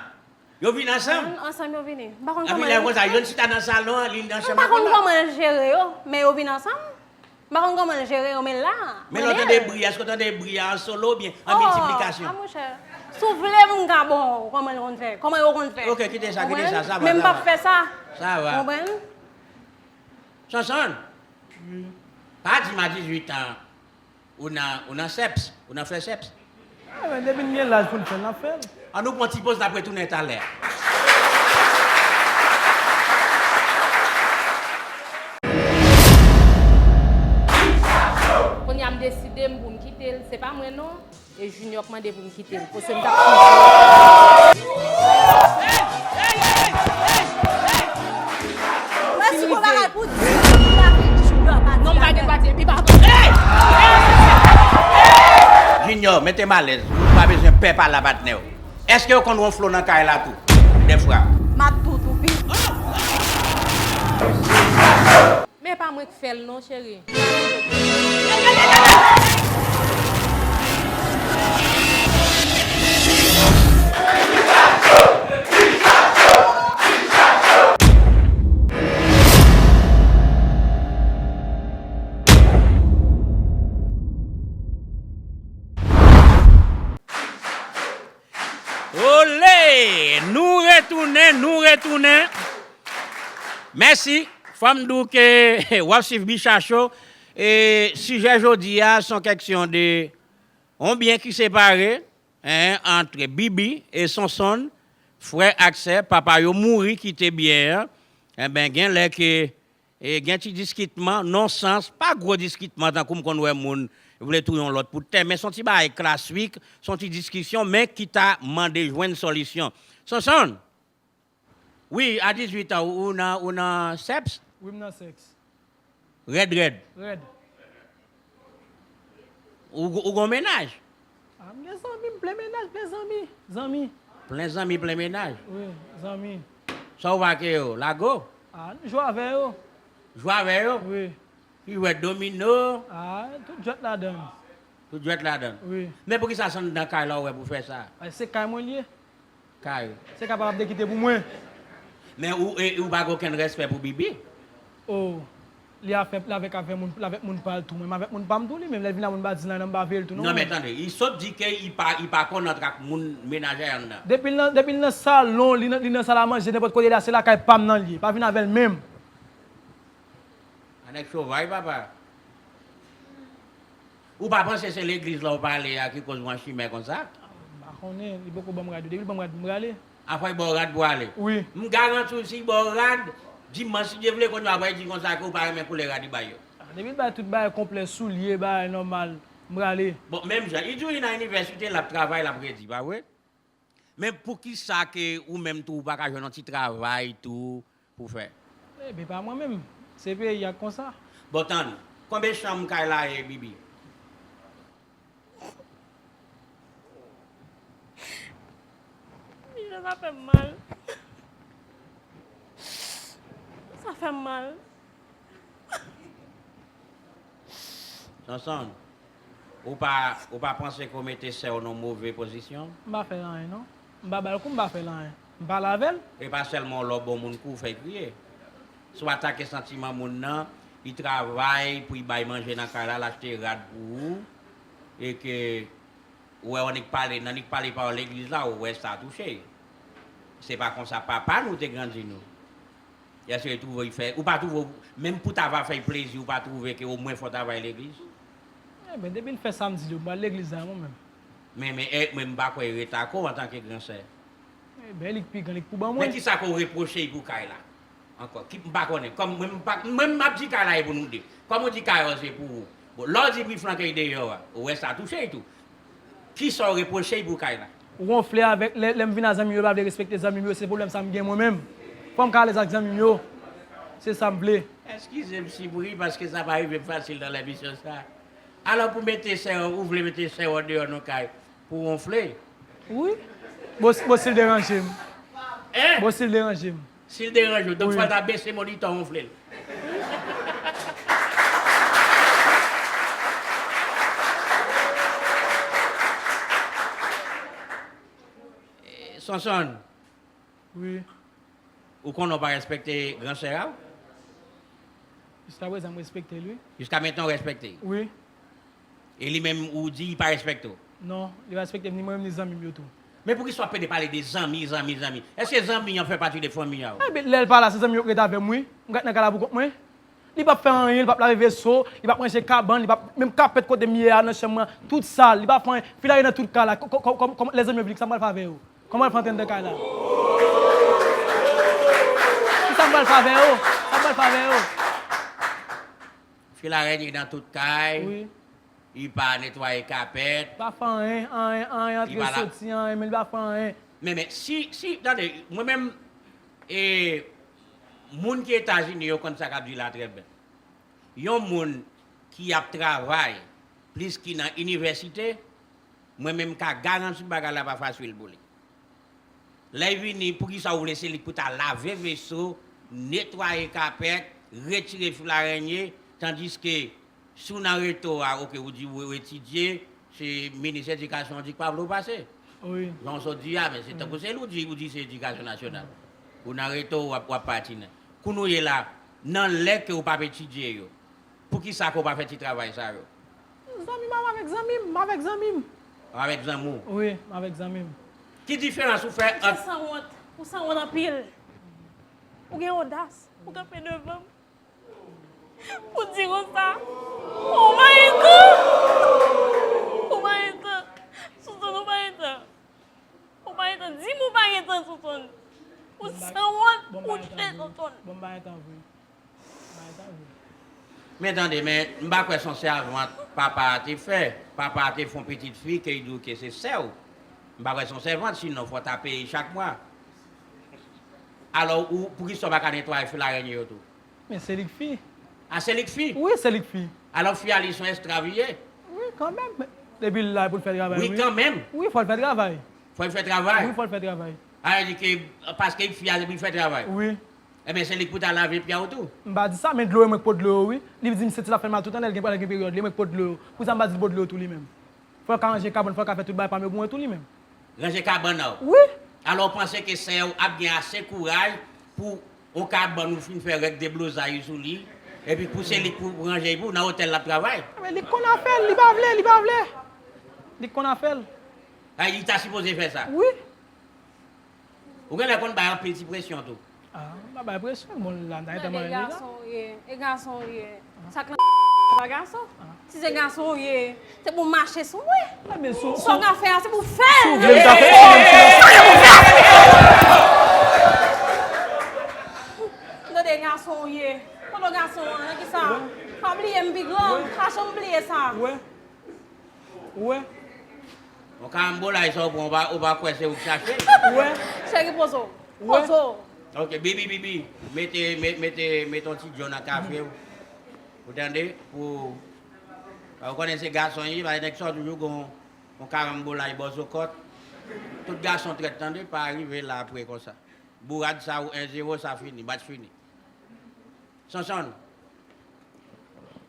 Yo vin ansanm? An-, ansanm yo vini. M pa konn kòman. Epi lè konsa, yonn chita nan salon an, li nan chanm an. M pa konn kòman l jere yo, men yo vin ansanm. M pa konn kòman l jere yo, men la. Men lè w tande bri a, èske w tande bri a an solo oubyen an miltiplikasyon? Oh, a monchè. Si w vle, m ka ba w kòman l konn fè, kòman yo konn fè. Ok, kite sa, kite sa, sa va, sa va. Men m p ap fè sa. Sa va. Konprann? Sonson, pa di m a dizuit an. Ou nan, ou nan seps, ou nan fè seps. Ah, men depi n gen laj pou n fè l, n ap fè l. An nou pran ti poz, n ap retounen talè. Kounye a m deside m pou m kite l, se pa mwen non. E Junior k mande pou m kite l, paske m t ap Mwen si gon bagay pou di, pou lave Junior pa di. Non, m pa gen dwa di l, li pa konn. Junior, mete m alèz. Ou pa bezwen pè pale a patnè w. Èske yo konn wonfle w nan kay la tou? Dèfwa. M ap tou toupi. Men pa mwen k fè l non, cheri. Olé! Nou retounen, nou retounen. Mèsi. Fò m di w ke w ap swiv Bicha Show. E sijè jodi a, se yon kèksyon de yon byen ki separe, en, ant Bibi e Sonson, frè ak sè, papa yo mouri, kite byen an. Enben, gen lè ke, e, gen ti diskitman, non sans, pa gwo diskitman, tankou m konn wè moun vle touye yon lòt pou tè, men se yon ti bagay klasik, se yon ti diskisyon, men ki ta mande jwenn solisyon. Sonson! Wi, a dizuit an, ou, ou nan, ou nan seps? Wi, m nan sex. Rèd, rèd. Rèd. Ou, ou gon mennaj? A, m gen zanmi, m plen mennaj, plen zanmi. Zanmi. Plen zanmi, plen mennaj? Wi, zanmi. Sa w pa ke yo? Lago? A, m jwe avè yo. Jwe avè yo? Wi. Ki jwèt domino? A, tout jwèt ladann. Tout jwèt ladann. Wi. Men poukisa se anndan kay la w wè pou fè sa? Paske se kay mwen l ye. Kay. Se ka pa m ap dekite pou mwen. Men ou, e, ou pa gen okenn respè pou Bibi? O, li avèk, li avèk, avèk moun, li avèk moun pa l tou. Mwen m avèk moun pa m tou, li menm lè l vin la moun pa di l anyen, m pa veye l tou non. Non, men tande, li sot di ke li pa, li pa konn antre ak moun, menaj a anndan. Depi l nan, depi l nan salon, li nan, li nan sal a manje, nenpòt kote la, se lakay pa m nan l ye. Pa vin avè l menm. A nèg sovaj, papa. Ou pa panse se legliz la w pale a ki koz w an chimè konsa? M pa konnen, li poko ban m rad yo. Depi l ban m rad, m prale. Afè l ba w rad pou w ale? Wi. M garanti w, si l ba w rad, dimanch, si Dye vle, kounye a, w ap di konsa ke w pa renmen koulè rad li bay yo. Ah, depi l bay tout bagay konplè, soulye, bagay nòmal, m prale. Bon, menm jan, li di w li nan inivèsite, l ap travay, l ap redi, pa vre? Men poukisa ke ou menm tou ou pa ka jwenn yon ti travay tou pou fè? Ebyen, pa mwen menm. Se peyi a k konsa. Bon, tann. Konbyen chanm kay la ye, Bibi? Michel, sa fè m mal. Sa fè m mal. Sonson, ou pa, ou pa panse ke w mete sè w nan yon move pozisyon? M pa fè l anyen, non. M pa ba l kou, m pa fè l anyen. M pale avè l. E pa sèlman w lè w bon moun kou w fè l kriye. Si w atake santiman moun nan, li travay pou li bay manje nan kay la, l achte rad pou ou, e ke ou wè w annik pale, nan annik pale pawòl legliz la, ou wè sa touche l. Se pa konsa papa nou te grandi nou. Èske li twouve li fè, ou pa twouve, menm pou ta va fè l plezi, ou pa twouve ke omwen fò w ta va legliz? Ebyen, depi l fè sa m di l yo, m pral legliz la mwen menm. Men, men, e, men m pa kwè li ret ak ou antanke gran sè. Ebyen, li k pi gran, li k pou ban mwen. Men kisa ke w repwoche l pou kay la? Ankò, ki, m pa konnen. Kòm mwen, m pa, mwen, m ap di kay la e pou nou de. Kòm ou di kay la se pou ou. Bon, lè w di bri flanke l deyò a, ou wè sa touche l tou. Kisa w repwoche l pou kay la? Wonfle avèk, lè, lè m vin a zanmi m yo, yo pa vle respekte zanmi m yo, se pwoblèm sa m gen mwen menm. Fò m ka alèz ak zanmi m yo. Se sa m vle. Eskize m si m ri, paske sa pa rive m fasil nan lemisyon sa. Alò pou mete sè w, ou vle mete sè w andeyò nan kay pou w wonfle? Wi. Bon, si, bon, si l deranje m. Hein? Bon, si l deranje m. Si l deranje w, donk fò l ta bese monitò wonfle l. Eh, Sonson. Wi. Ou konnen w pa respekte gran sè a w? Jiskaprezan, m respekte l, wi. Jiskamentnan, w respekte l? Wi. E li menm, ou di, li pa respekte w? Non, li pa respekte m, ni mwen menm, ni zanmi m yo tou. Men poukisa w ap pede pale de zanmi, zanmi, zanmi? Èske zanmi an fè pati de fanmi a w? Enben, lè l pa la, se zanmi yo k ret avè m, wi. M ka ret nan kay la pou kont mwen. Li p ap fè anyen, li p ap lave veso, li p ap ranje kabann, li p ap, menm kapèt kote m ye a nan chanm mwen, tout sal, li p ap fè anyen. Filay nan tout kay la, kò-, kò-, kò-, kòman lèzanmi yo vin, kisa m pral fè avè yo? Kòman l fè antre anndan kay la? Kisa m pral fè avè yo? Sa m pral fè avè yo? Filarènye nan tout kay. Wi. Li pa netwaye kapèt. Pa fè anyen, anyen, anyen, antre soti, anyen, men li pa fè anyen. Men, men, si, si, tande, mwen menm, e, moun ki Etazini yo konn sa k ap di la trè byen. Yon moun ki ap travay plis ki nan inivèsite, mwen menm m ka garanti bagay la pa fasil pou li. Lè l vini, poukisa w vle se li k pou ta lave veso, netwaye kapèt, retire filarènye, tandiske si w nan reto a, oke, ou di w etidye, se minis edikasyon an di k pa vle w pase. Wi. Jan w sot di a, men se tankou se li w di, ou di se edikasyon nasyonal. Ou nan reto, w ap, w ap patinen. Kounye w ye la, nan lè ke w p ap etidye yo, poukisa ke w pa fè ti travay sa yo? Zanmi m, m avèk zanmi m, m avèk zanmi m. Avèk zanmi w? Wi, m avèk zanmi m. Ki diferans ou fè ant... Ou sanwont, ou sanwont anpil. Ou gen odas, ou kanpe devan m. Pou di konsa, ou pa gen tan. Ou pa gen tan. Sonson, ou pa gen tan. Ou pa gen tan. Di m ou pa gen tan, Sonson. Ou sanwont, ou chè, Sonson. Bon, m pa gen tan vre. M pa gen tan vre. Men tande, men m pa kwè se yon sèvant papa a te fè. Papa a te fè yon pitit fi ke li di w ke se sè w. M pa kwè se yon sèvant, sinon fò w ta peye chak mwa. Alò, ou, poukisa w pa ka netwaye filarènye yo tou? Men se li k fi. A, se li k fi? Wi, se li k fi. Alò, fi a li se yon esklav li ye? Wi, kanmenm. Depi l la pou l fè travay, wi. Wi, kanmenm. Wi, fò l fè travay. Fò l fè travay? Wi, fò l fè travay. A, li di ke paske l fi a, li fè travay? Wi. Ebyen, se li k pou ta lave pye w tou? M pa di sa, men dlo yo, mwen k pot dlo yo, wi. Li di m se ti la fè mal tout ane, l gen, l gen peryòd li, mwen k pot dlo yo. Poukisa m pa di l pot dlo yo tou li menm? Fò l ka ranje kabann, fò l ka fè tout bagay pa m yo pou mwen tou li menm. Ranje kabann nan w? Wi. Alò, w panse ke sè w ap gen ase kouraj pou yon kabann ou fin fè rèk deblozay sou li, epi pou se li k pou ranje l pou w nan otèl l ap travay? Men li k konn afè l, li pa vle, li pa vle. Li k konn afè l. Ay, li ta sipoze fè sa? Wi. Ou genlè konn bay anpil ti presyon tou. Ah, m pa bay presyon, bon, la, m ta gentan marye deja. Gade gason w ye, e gason w ye. Sa k lan pa gason. Si se gason w ye, se pou w mache sou mwen. Sa w ka fè a, se pou w fè l. Si w vle m ta fè l, si w vle m ta fè l. Tande gason w ye. Kote gason an, nan ki sa? Pa bliye m pi gran, pa janm bliye sa. Ou wè? Ou wè? Yon karambolay sa w pran, ou pa, ou pa kwè se ou k chache l. Ou wè? Cheri, poze w. Ou wè? Poze w. Ok, Bibi, Bibi, mete, me- mete, mete yon ti djo nan kafe w. Ou tande? Pou, ou konnen se gason ye, paske nèg sa w toujou gon, gon karambolay bò sou kòt. Tout gason trèt, tande, pa rive la apre konsa. Bourad sa ou en zewo, sa fini, match fini. Sonson,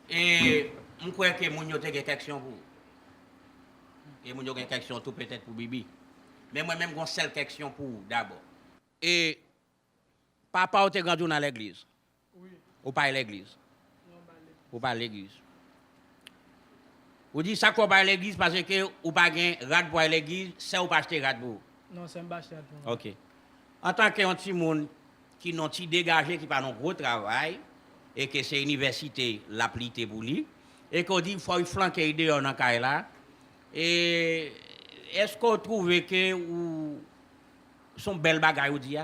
e, m kwè ke moun yo te gen kèksyon pou ou. E moun yo gen kèksyon tou petèt pou Bibi. Men mwen menm gon sèl kèksyon pou ou dabò. E papa w te grandi w nan legliz? Ou pa al legliz? Ou pa al legliz. Ou di sa k fè w pa al legliz paske ou pa gen rad pou al legliz, sè w pa achte rad pou ou. Non, sè m pa achte rad pou mwen. Ok. Antanke yon timoun ki nan ti degaje, ki pa nan gwo travay, e ke se inivèsite l ap lite pou li, e ke w di fò y flanke y deyò nan kay la, e èske w twouve ke ou, se yon bèl bagay ou di a?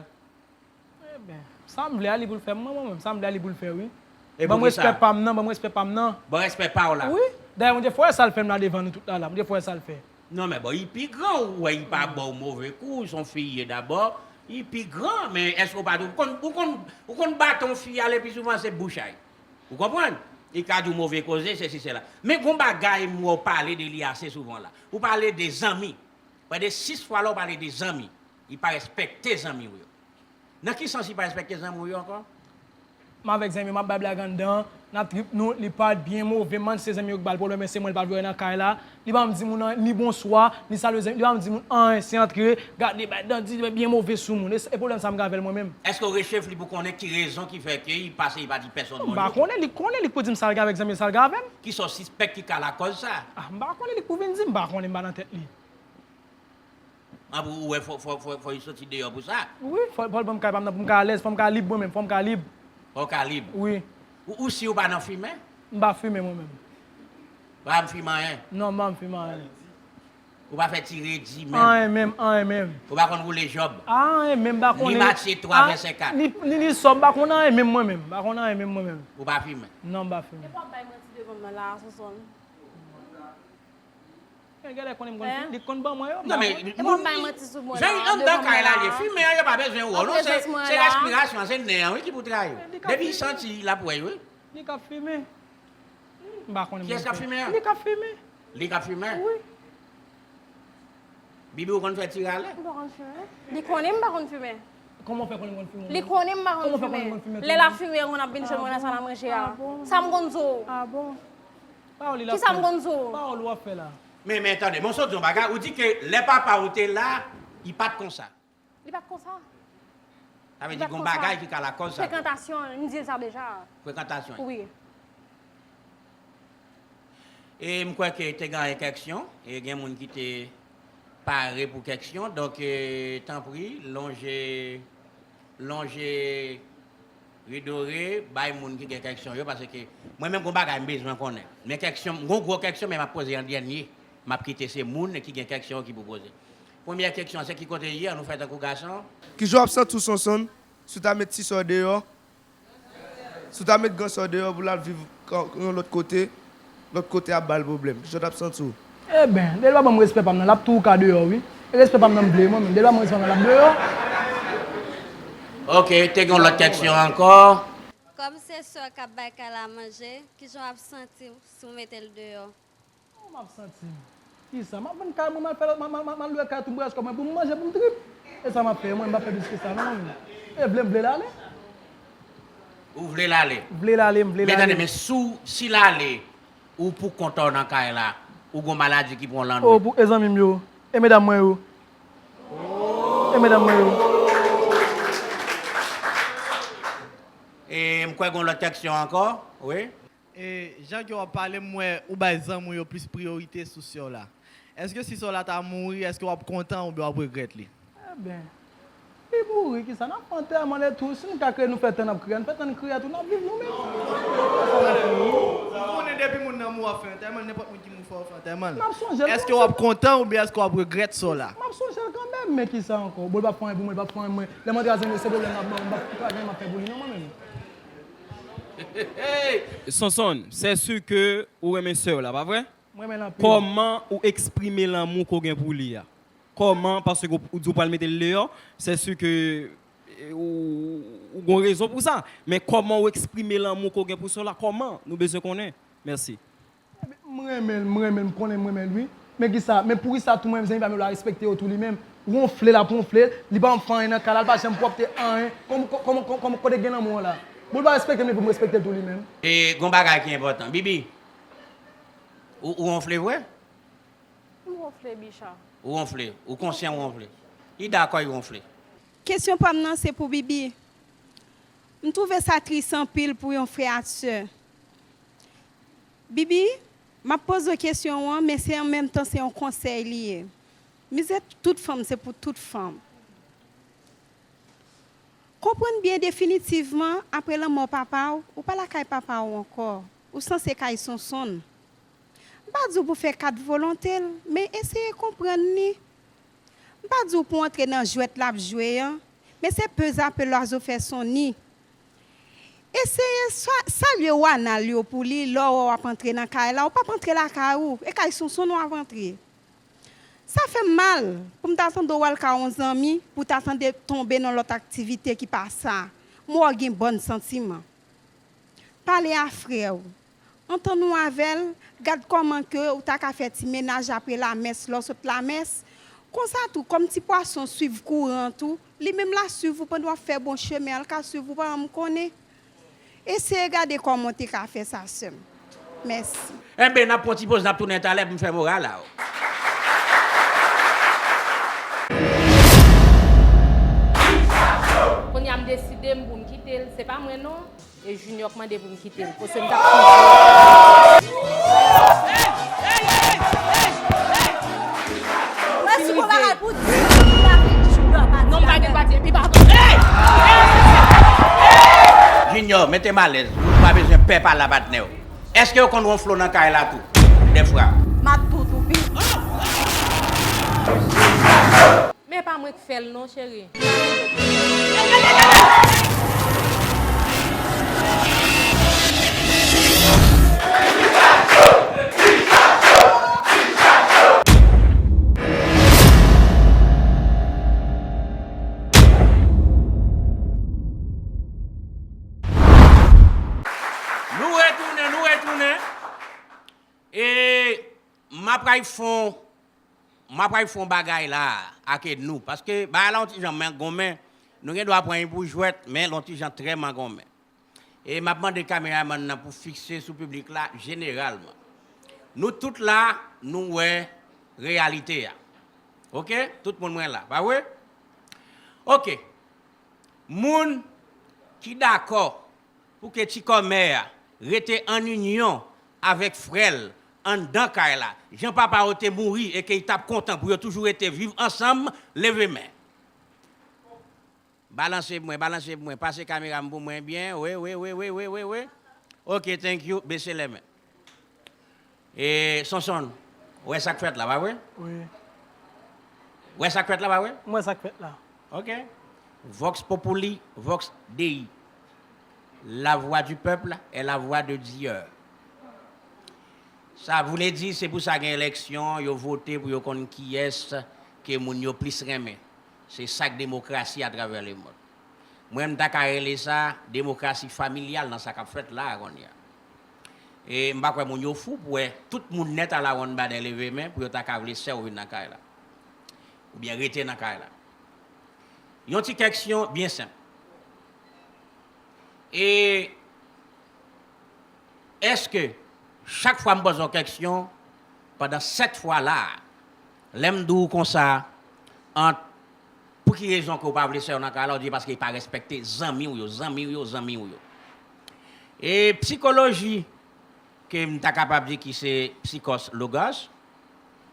Eben, sa m vle a, li pou l fè m, mwen, mwen menm, sa m vle a, li pou l fè, wi. E ban m respè pa m nan, ban m respè pa m nan. Ban respè pa w la. Wi. Dayè, Bondye fè w wè sa l fè m la devan nou tout la, la. Bondye fè w wè sa l fè. Non, men bon, li pi gran, ou wè, li pa ba w move kou, se yon fi ye dabò. Li pi gran, men èske w pa, ou konn, ou konn, ou konn baton fi a, lepi souvan se bouch a y. Ou konprann? Li ka di w move koze, sesi, sela. Men gon bagay m wè w pale de li ase souvan la. Ou pale de zanmi. Prè de sis fwa la, w pale de zanmi. Li pa respekte zanmi w yo. Nan ki sans li pa respekte zanmi w yo ankò? M avèk zanmi yo, m ap bay blag anndan, n ap trip nou, li pa byen move, man, se zanmi yo k ba l pwoblèm, men se mwen l pa vle wè nan kay la. Li pa janm di moun an, ni bonswa, ni salye zanmi, li pa janm di moun anyen, se antre, gade, bay dandi, byen move sou moun. E, e pwoblèm sa m gen avè l mwen menm. Èske w rechef li pou konnen ki rezon ki fè ke li pase, li pa di pèsonn non? M pa konnen, li konnen, li k pou di m sa l gen avèk zanmi l, sa l gen avè m. Kisa w sispèk ki ka lakòz sa? Ah, m pa konnen, li k pou vin di m, m pa konnen, m pa nan tèt li. An pou ou wè fò, fò, fò, fò y soti deyò pou sa. Wi, fò, fò l ban m kay pa m nan pou m ka alèz, fò m ka lib mwen menm, fò m ka lib. Fò w ka lib. Wi. Ou, ou si ou pa nan fimen? M pa fimen mwen menm. Ou pa janm fimen anyen? Non, m pa janm fimen anyen. Ou pa fè ti redi menm? Anyen menm, anyen menm. Ou pa konn woule jòb? Anyen menm, m pa konnen. Ni Matye twa vèsè kat. Ni, ni, ni sòb, m pa konn anyen menm mwen menm. M pa konn anyen menm mwen menm. Ou pa fimen? Non, m pa fimen. Epi w ap bay manti devan m nan la a, Sonson. Gen lè konnen m konn fi, li konn ban mwen yo. Non, men, e pa bay manti sou mwen la, anndan kay la, li fimen an, yo pa bezwen wè w non, se, se respirasyon an, se nen an, wi, ki pou trayi w. Depi l santi, l ap wè, wi. Li k ap fimen. M pa konnen. Kiyès k ap fimen an? Li k ap fimen. Li k ap fimen? Wi. Bibi, ou konn fè ti rale? M pa konn fimen. Li konnen m pa konn fimen. Kòman w fè konnen m konn fimen? Li konnen m pa konn fimen. Lè l ap fimen, yon moun ap vin jwenn mwen nan sal a manje a. Sa m konn di w? Ah bon? Pawòl li l ap fè. Kisa m konn di w? Pawòl ou ap fè la. Men, men, tande, men w sot di yon bagay, ou di ke lè papa w te la, li pa t konsa. Li pa t konsa. Sa vle di gon bagay ki ka lakòz sa tou. Frekantasyon, m di l sa deja. Frekantasyon. Wi. E m kwè ke te gen kèksyon, e gen moun ki te pare pou kèksyon, donk, e, tanpri, lonje, lonje Ridore, bay moun ki gen kèksyon yo, paske mwen menm gon bagay m bezwen konnen. Men kèksyon, m gon gwo kèksyon, men m ap poze an dènye. M ap kite se moun ki gen kèksyon yo ki pou poze. Premyè kèksyon an, se ki kote l ye, an nou fè tankou gason. Kijan w ap santi w, Sonson, si w ta met ti sè w deyò? Si w ta met gran sè w deyò pou l al viv ka-, yon lòt kote, lòt kote ap ba l pwoblèm. Kijan w t ap santi w? Eben, depi l pa ban m respè pa m nan, l ap tou ka deyò, wi. E respè pa m nan m vle, mwen menm. Depi l pa ban m respè pa m nan, l ap deyò. Ok, te gen yon lòt kèksyon ankò. Kòm se sè w k ap bay kay la manje, kijan w ap santi w si w mete l deyò? Kòman m ap santi m? Kisa? M ap vann kay mwen, m al fè lòt, m al, m al, m al lwe kay tou, m pral kòb mwen pou m manje, pou m trip. E sa m ap fè, mwen, m p ap fè plis ke sa, non, mwen menm. E vle, m vle l ale. Ou vle l ale? M vle l ale, m vle l ale. Men tande, men si w, si l ale, ou pou kont ou nan kay la, ou gon maladi ki pran w lannwit. Oh, pou, e zanmi m yo, e medam mwen yo. E medam mwen yo. E m kwè gon lòt kèksyon ankò, wi. E jan ke w ap pale, m wè ou bay zanmi w yo plis priyorite sou sè w la. Èske si sè w la ta mouri, èske w ap kontan oubyen w ap regrèt li? Eben, li mouri, kisa? N ap fè antèman l etou. Si n ka kriye, nou fè tan n ap kriye. N fè tan n kriye tou, n ap viv nou menm. Se sa n ap fè, wi. Ou konnen depi moun nan mou ap fè antèman, nenpòt moun ki mou fè w fè antèman l. M ap sonje l. Èske w ap kontan oubyen èske w ap regrèt sa w la? M ap sonje l kanmenm, men kisa ankò? Bon, li p ap fè anyen pou mwen, li p ap fè anyen pou mwen. Lè m antre a zanmi yo, se pwoblèm l ap ban m, m p ap kraze anyen m ap fè pou li non, mwen menm. Sonson, c'est sûr que ou renmen sè w la, pa vre? Mwen renmen l anpil. Kòman ou eksprime lanmou ke w gen pou li a? Kòman, paske ou, ou di w pral mete l deyò, c'est sûr que eh, ou, ou gon rezon pou sa. Men kòman ou eksprime lanmou ke w gen pou sè w la? Kòman? Nou bezwen konnen. Mèsi. M renmen l, m renmen l, m konnen m renmen l wi. Men kisa, men poukisa tou mwen menm zanmi pa m yo la respekte yo tou li menm? Wonfle l ap wonfle, li pa janm fè anyen nan kay la, li pa janm pwòpte anyen. Kòman, kòman, kòman, kòman, kote gen lanmou an la? Bon, li pa respekte m, li pou m respekte l tou li menm. E gon bagay ki enpòtan. Bibi, ou, ou wonfle vre? M wonfle, Bicha. Ou wonfle, ou konsyan ou wonfle. Li dakò, li wonfle. Kesyon pa m nan se pou Bibi. M twouve sa tris anpil pou yon frè ak sè. Bibi, m ap poze w kesyon an, men se an menm tan se yon konsèy li ye. Mizè tout fanm se pou tout fanm. Konprann byen definitivman, apre lanmò papa w, ou pa lakay papa w ankò. Ou sanse kay Sonsonn. M pa di w pou fè kat volonte l, men eseye konprann li. M pa di w pou w antre nan jwèt l ap jwe an, men se peze ape lwazo fè son ni. Eseye salye w anal yo pou li lè w wè w ap antre nan kay la. Ou p ap antre lakay ou, e kay Sonsonn w ap antre. Sa fè m mal pou m ta tande w al ka yon zanmi pou w ta tande tonbe nan lòt aktivite ki pa sa. M wè w gen bòn santiman. Pale a frè w. Antann ou avè l, gad kòman ke ou ta ka fè ti menaj apre lamès lè w sot lamès. Konsa tou, kòm ti pwason swiv kouran an tou, li menm l a swiv ou pandan w ap fè bon chemen an, l ka swiv ou pa janm konnen. Eseye gade kòman w te ka fè sa sè m. Mèsi. Enben n ap pran ti poz n ap tounen talè pou m fè moral a w. Kounye a m deside m pou m kite l, se pa mwen non. E Junior k mande pou m kite l. Paske m t ap toujou. Mwen si gon bagay pou di, pou lave Junior pa di. Non, m pa gen pati, epi pa. Junior, mete m alèz. Ou pa bezwen pè pale a patnè w. Èske yo konn wonfle w nan kay la tou? Dèfwa. M ap tou toupi. Men pa mwen k fè l non cheri. Nou retounen, nou retounen. E m ap pral fon M ap pral fè yon bagay la a, ake nou, paske bagay la yon ti jan men gonmen, nou gen dwa pran li pou jwèt, men l yon ti jan trè men gonmen. E m ap mande kameramann nan pou fikse sou piblik la jeneralman. Nou tout la, nou wè reyalite a. Oke? Tout moun wè la, pa vre? Oke. Moun ki dakò pou ke ti kòmè a rete an inyon avèk frè l anndan kay la, jan papa yo te mouri e ke y t ap kontan pou yo toujou rete viv ansanm, leve men. Balanse pou mwen, balanse pou mwen, pase kamera m pou mwen byen, wi, wi, wi, wi, wi, wi, wi. Ok, thank you, bese lè men. E, Sonson, ou wè sa k fèt la, pa vre? Wi. Ou wè sa k fèt la, pa vre? M wè sa k fèt la. Ok. Vox populi, vox Dei. La voix du peuple est la voix de Dieu. Sa vle di, se pou sa gen eleksyon, yo vote pou yo konn kiyès ke moun yo plis renmen. Se sa k demokrasi atravè lemonn. Mwen, m ta ka rele sa demokrasi familyal nan sa k ap fèt la a kounye a. E m pa kwè moun yo fou pou wè tout moun nèt alawonn badè leve men pou yo ta ka vle sè w vin nan kay la. Oubyen rete nan kay la. Yon ti kèksyon byen senp. E èske chak fwa m poze w kèksyon, pandan sèt fwa la a, lè m di w konsa, ant Pou ki rezon ke w pa vle sè w nan kay la? Ou di paske li pa respekte zanmi w yo, zanmi w yo, zanmi w yo. E psikoloji, ke m ta kapab di ki se psychos logos,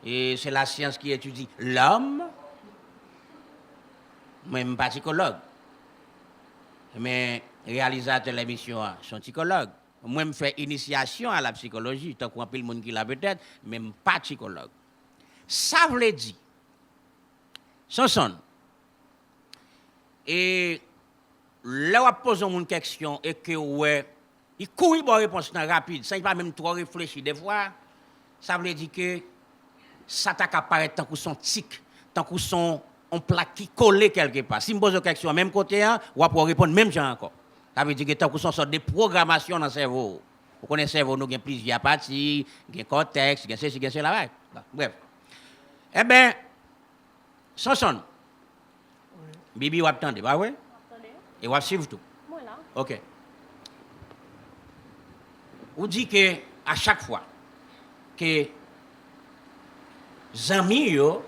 e se la science qui étudie l'homme. Mwen, m pa sikològ. Men reyalizatè lemisyon an, se yon sikològ. Mwen, m fè inisyasyon a la psychologie, tankou anpil moun ki la petèt, men m pa sikològ. Sa vle di, Sonson, e lè w ap poze yon moun kèksyon e ke w wè li kouri ba w repons lan rapid, san li pa menm twò reflechi defwa, sa vle di ke sa ta ka parèt tankou s on tik, tankou s on, on plak ki kole kèlkepa. Si m poze w kèksyon an menm kote an, w ap wè w reponn menm jan ankò. Sa vle di ke tankou s on sòt de pwogramasyon nan sèvo w. Ou konnen sèvo nou gen plizyè pati, gen kòtèks, gen sesi, gen sela, right? Bon, brèf. Enben, Sonson, Bibi w ap tande, pa vre? E w ap swiv tou? Mwen la. Ok. Ou di ke a chak fwa ke zanmi yo,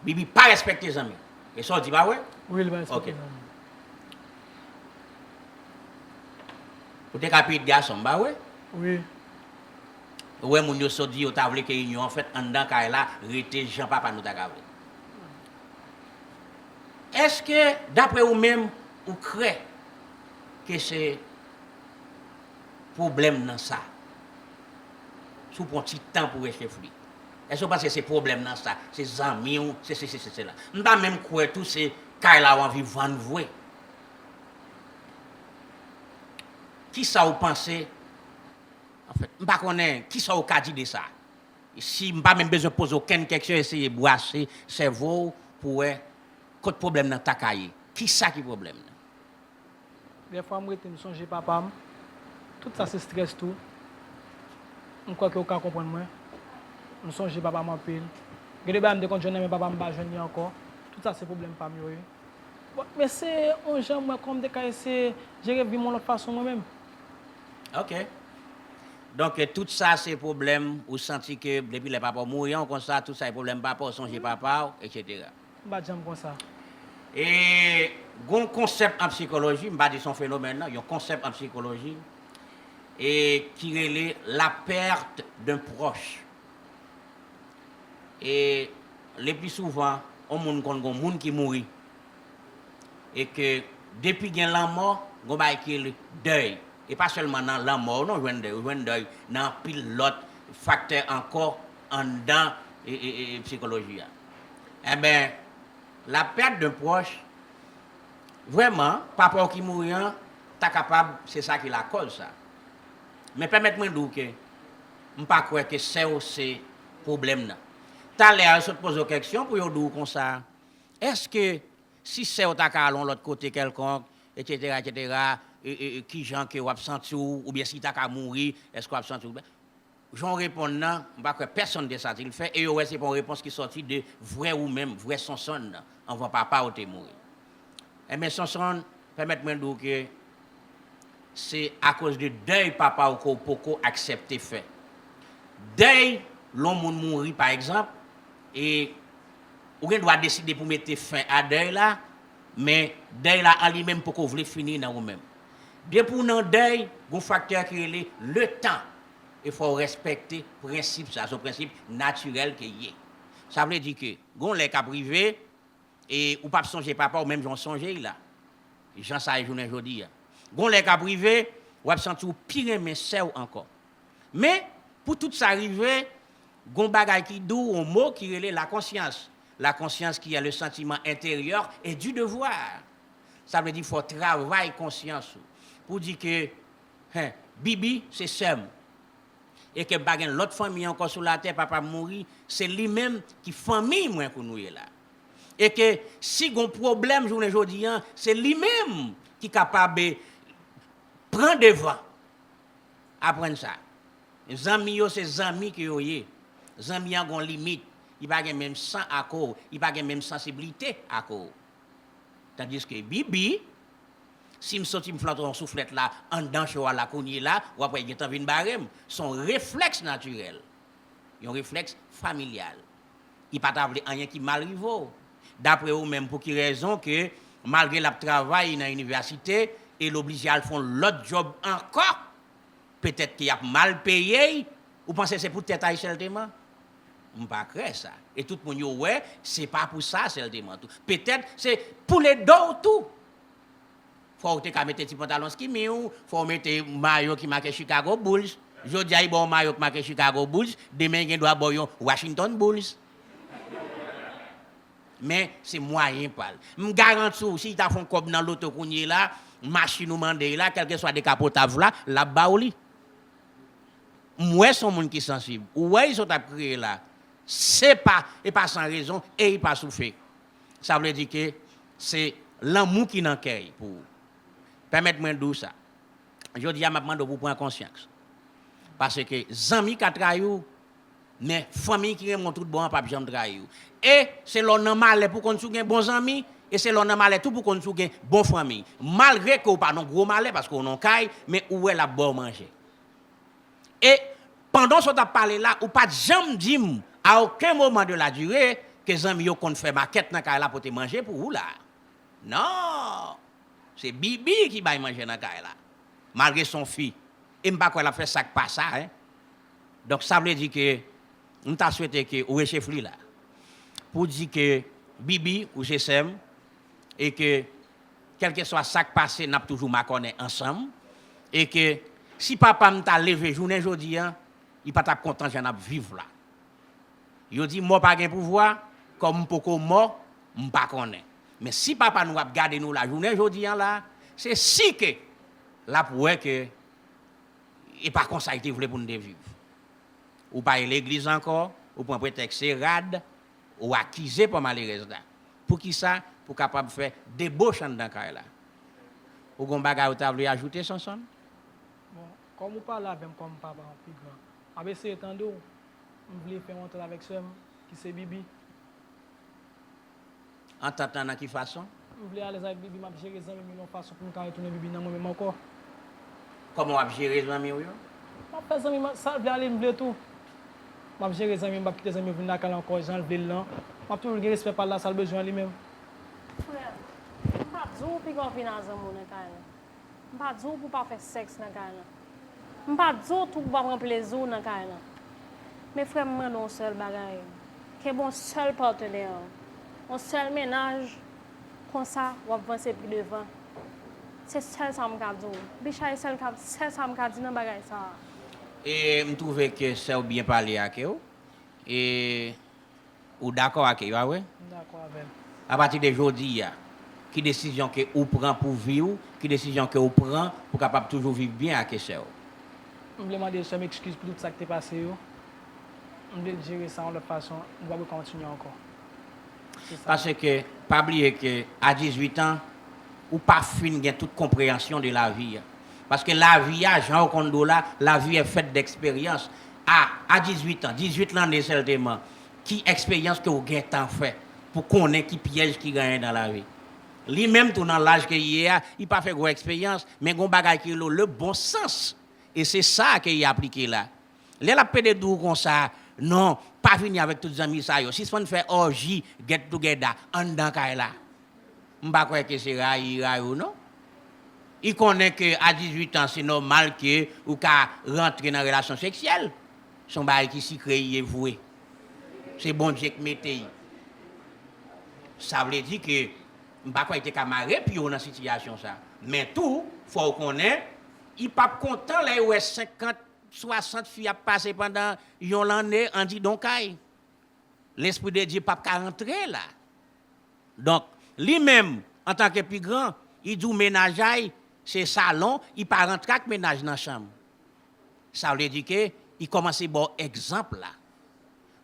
Bibi pa respekte zanmi. E sa w di, pa vre? Wi, li pa respekte zanmi. Ou te ka pitit gason m, pa vre? Wi. Ou wè moun yo sot di yo ta vle ke inyon an fèt anndan kay la, rete jan papa nou ta ka vle. Èske, dapre ou menm, ou kwè ke se pwoblèm nan sa? Si w pran ti tan pou w reflechi. Èske w panse se pwoblèm nan sa? Se zanmi w, se sesi, se sela. M pa menm kwè tou se kay la w anvi vann vre. Kisa w panse? Anfèt, m pa konnen kisa w ka di de sa. Si m pa menm bezwen poze okenn kèksyon, eseye bwase sèvo w pou w wè kot pwoblèm nan ta ka ye. Kisa ki pwoblèm nan? Dèfwa m rete m sonje papa m. Tout sa se strès tou. M kwè ke w ka konprann mwen. M sonje papa m anpil. Gen de bagay m te konn jwenn nan men papa m, m pa jwenn li ankò. Tout sa se pwoblèm pa m yo ye. Bon, men se yon jan m wè kòman m te ka eseye jere vi m yon lòt fason mwen menm. Ok. Donk, tout sa se pwoblèm, ou santi ke depi lè papa w mouri an, konsa, tout sa se pwoblèm papa w, sonje papa w, etsetera. M pa t janm konsa. E gon konsèp an sikoloji, m pa di se yon fenomèn, non, yon konsèp an sikoloji, e ki rele la perte d'un proche. E le pli souvan, yon moun konn gon moun ki mouri. E ke depi gen lanmò, gon bagay ki rele dèy. E pa sèlman nan lanmò, non, jwenn dèy, ou jwenn dèy nan anpil lòt faktè ankò anndan e, e, e, e sikoloji a. Enben, la perte d'un proche, vrèman, papa w ki mouri an, ta kapab se sa ki lakòz sa. Men pèmèt mwen di w ke m pa kwè ke sè w se pwoblèm nan. Talè a, yo sot poze w kèksyon pou yo di w konsa, èske si sè w ta ka al yon lòt kote kèlkonk, etsetera, etsetera, e, e, e, kijan ke w ap santi w, oubyen si l ta ka mouri, èske w ap santi w byen? Jan w reponn nan, m pa kwè pèsonn te satisfè, e yo wè se pa yon repons ki sòti de vrè ou menm, vrè Sonsonn nan, anvan papa w te mouri. Enben, Sonsonn, pèmèt mwen di w ke se akoz de dèy papa w ke w poko aksepte fè. Dèy, lè yon moun mouri, pa egzanp, e ou gen dwa deside pou mete fen a dèy la, men dèy la an li menm poko vle fini nan ou menm. Depi w nan dèy, gon faktè ki rele letan. E fò w respekte prensip sa, se yon prensip natirèl ke l ye. Sa vle di ke gon lè k ap rive, e ou p ap sonje papa w menm jan w sonje l la. Jan sa ye jounen jodi a. Gon lè k ap rive, w ap santi w pi renmen sè w ankò. Men, pou tout sa rive, gon bagay ki di w, yon mo ki rele la conscience. La conscience qui est le sentiment intérieur et du devoir. Sa vle di fò w travay konsyans ou. Pou di ke, hen, Bibi se sè m. E ke m pa gen lòt fanmi ankò sou latè, papa m mouri, se li menm ki fanmi mwen kounye a la. E ke si gon pwoblèm jounen jodi a, se li menm ki kapab, eh, pran devan. Aprann sa. Zanmi yo se zanmi ke yo ye. Zanmi an gon limit. Li pa gen menm san ak ou, li pa gen menm sansiblite ak ou. Tandiske Bibi, si m soti m flanke yon souflèt la anndan cho a la kounye la, w ap wè l gentan vin bare m. Se yon reflèks natirèl. Yon reflèks familyal. Li pa ta vle anyen ki mal rive w. Dapre ou menm, pou ki rezon ke malgre l ap travay nan inivèsite e l oblije al fè yon lòt djòb ankò, petèt ke y ap mal peye l, ou panse se pou tèt a l sèlteman? M pa kwè sa. E tout moun yo wè, se pa pou sa sèlteman tou. Petèt se pou lede w tou. Fò w te ka mete ti pantalon skinny w, fò w mete mayo ki make Chicago Bulls. Jodi a, li ba w mayo ki make Chicago Bulls, demen, li gen dwa ba w yon Washington Bulls. Men, se mwayen pa l. M garanti w, si li ta fè yon kòb nan loto kounye a la, machin ou mande l la, kèlkeswa dekapotay la, l ap ba w li. M wè se yon moun ki sansib. Ou wè li sot ap kriye la. Se pa, e pa san rezon, e li pa soufe. Sa vle di ke se lanmou ki nan kè l pou ou. Pèmèt mwen di w sa. Jodi a, m ap mande w pou w pran konsyans. Paske zanmi ka trayi w, men fanmi ki renmen w tout bon an p ap janm trayi w. E se lè w nan malè pou w konn si w gen bon zanmi, e se lè w nan malè tou pou w konn si w gen bon fanmi. Malgre ke w pa nan gwo malè, paske w nan kay, men ou wè l ap ba w manje. E pandan w sot ap pale la, ou pa t janm di m, a okenn moman de la dire, ke zanmi yo konn fè makèt nan kay la pote manje pou ou la. Non! Se Bibi ki bay manje nan kay la. Malgre se yon fi. E m pa kwè l ap fè sa k pa sa, en. Donk, sa vle di ke m ta swete ke ou rechefli la. Pou di ke Bibi, ou se sè m, e ke kèlkeswa sa k pase, n ap toujou makònen ansanm, e ke si papa m ta leve jounen jodi a, li pa t ap kontan jan n ap viv la. Yo di mò pa gen pouvwa, kòm m poko mò, m pa konnen. Men si papa nou ap gade nou la jounen jodi a la, se si ke l ap wè ke e pa konsa li te vle pou n te viv. Ou pa ye legliz ankò, ou pran pretèks se rad, ou akize pa malerèz la. Poukisa? Pou kapab fè deboch anndan kay la. Ou gon bagay ou ta vle ajoute, Sonson? Bon, kòm ou pale avè m kòm papa an pi gran, m ap eseye tande w. M vle fè yon antant avèk sè m, ki se Bibi. Antant lan nan ki fason? M vle alèz avèk Bibi, m ap jere zanmi m yon fason pou m ka retounen Bibi nan mwen menm ankò. Kòman w ap jere zanmi w yo? M ap fè zanmi m, sa l vle ale, m vle tou. M ap jere zanmi m, m p ap kite zanmi m vin lakay la ankò jan l vle l lan. M ap toujou gen respè pa l la, sa l bezwen an li menm. Frè, m pa di w piga w vin a zanmi w nan kay la. M pa di w pou w pa fè sèks nan kay lan. M pa di w tou pou w pa pran plezi w nan kay lan. Men frè m, mande w yon sèl bagay. Kenbe yon sèl patnè, yon sèl mennaj, konsa w ap vanse pi devan. Se sèl sa m ka di w. Bicha, e sèl ka, sèl sa m ka di nan bagay sa a. E m twouve ke sè w byen pale ake w. E ou dakò ak li, pa vre? M dakò avè l. Apati de jodi a, ki desizyon ke ou pran pou vi w? Ki desizyon ke ou pran pou kapab toujou viv byen ak sè w? M vle mande sè m ekskiz pou tout sa k te pase yo. M vle l jere sa yon lòt fason. Nou pa pou kontinye ankò. Se sa. Paske, pa bliye ke a dizuit an, ou pa fin gen tout konpreyansyon de lavi a. Paske lavi a, jan yo konn di w la, la vie est faite d'expériences. A, a dizuit an, dizuit lanne sèlteman, ki eksperyans ke w gentan fè pou konnen ki pyèj ki genyen nan lavi? Li menm tou nan laj ke li ye a, li pa fè gwo eksperyans, men gon bagay ki rele le bon sens. E se sa ke li aplike la. Lè l ap pede di w konsa, non, pa vini avèk tout zanmi sa yo, sispann fè òji, get together, anndan kay la. M pa kwè ke se rayi, rayi w non. Li konnen ke a dizuit an, se nòmal ke ou ka rantre nan relasyon seksyèl. Se yon bagay ki sikre li ye vre. Se Bondye k mete l. Sa vle di ke m pa kwè li te ka mare pye w nan sitiyasyon sa. Men tou, fò w konnen, li p ap kontan lè l wè senkant, swasant fi ap pase pandan yon lanne an didon kay. Lespri de Dye p ap ka rantre la. Donk, li menm, antanke pi gran, li di w mennaj a l, se salon, li pa rantre ak mennaj nan chanm. Sa vle di ke li kòmanse ba w egzanp la.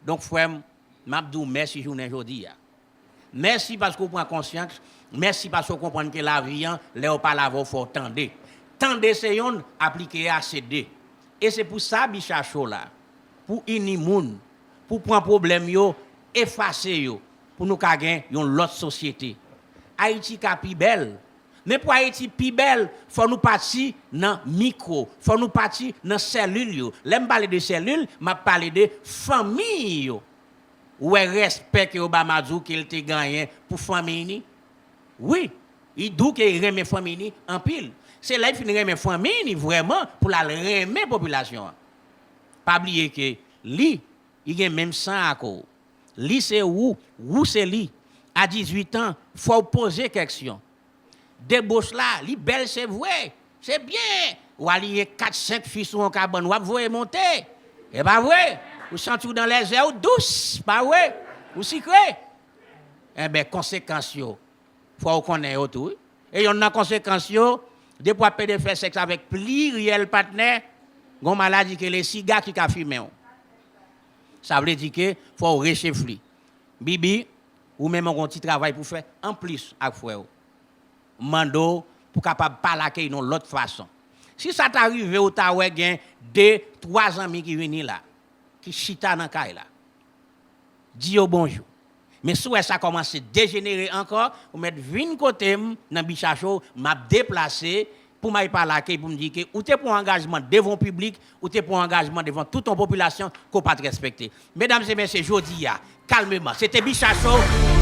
Donk, frè m, m ap di w mèsi jounen jodi a. Mèsi paske w pran konsyans. Mèsi paske w konprann ke lavi an, lè yo pale avè w, fò w tande. Tande se yonn, aplike a se de. E se pou sa, Bicha Show la, pou ini moun, pou pran pwoblèm yo, efase yo, pou nou ka gen yon lòt sosyete. Ayiti ka pi bèl. Men pou Ayiti pi bèl, fò nou pati nan mikwo, fò nou pati nan sèlil yo. Lè m pale de sèlil, m ap pale de fanmi yo. Ou wè respè ke Obama di w ke l te genyen pou fanmi ni? Wi, li di w ke li renmen fanmi ni anpil. Se lè li fin renmen fanmi ni vrèman pou l al renmen popilasyon an. Pa bliye ke li, li gen menm san ak ou. Li se ou, ou se li. A dizuit an, fò w poze kèksyon. debòch la, li bèl, se vre. Se byen. W aliyen kat, senk fi sou yon kabann, w ap voye monte. E pa vre? Ou santi w dan lèzè, ou dous, pa vre? Ou sikre. Enben, konsekans yo, fò w konnen yo tou, wi. E yonn nan konsekans yo, depi w ap pede fè sèks avèk pliryèl patnè, gon maladi ke le siga ki ka fimen w. Sa vle di ke fò w rechefli. Bibi, ou menm ou gon ti travay pou fè anplis ak frè w. M mande w pou kapab pale ak yo yon lòt fason. Si sa ta rive, ou ta wè gen de, twa zanmi ki vini la, ki chita nan kay la. Di yo bonjou. Men si w wè sa kòmanse dejenere ankò, ou mèt vin kote m nan Bicha Show, m ap deplase pou m al pale ak yo, pou m di ke ou te pran angajman devan yon piblik, ou te pran angajman devan tout yon popilasyon ke w pa t respekte. Medam e mesye, jodi a, kalmeman, se te Bicha Show.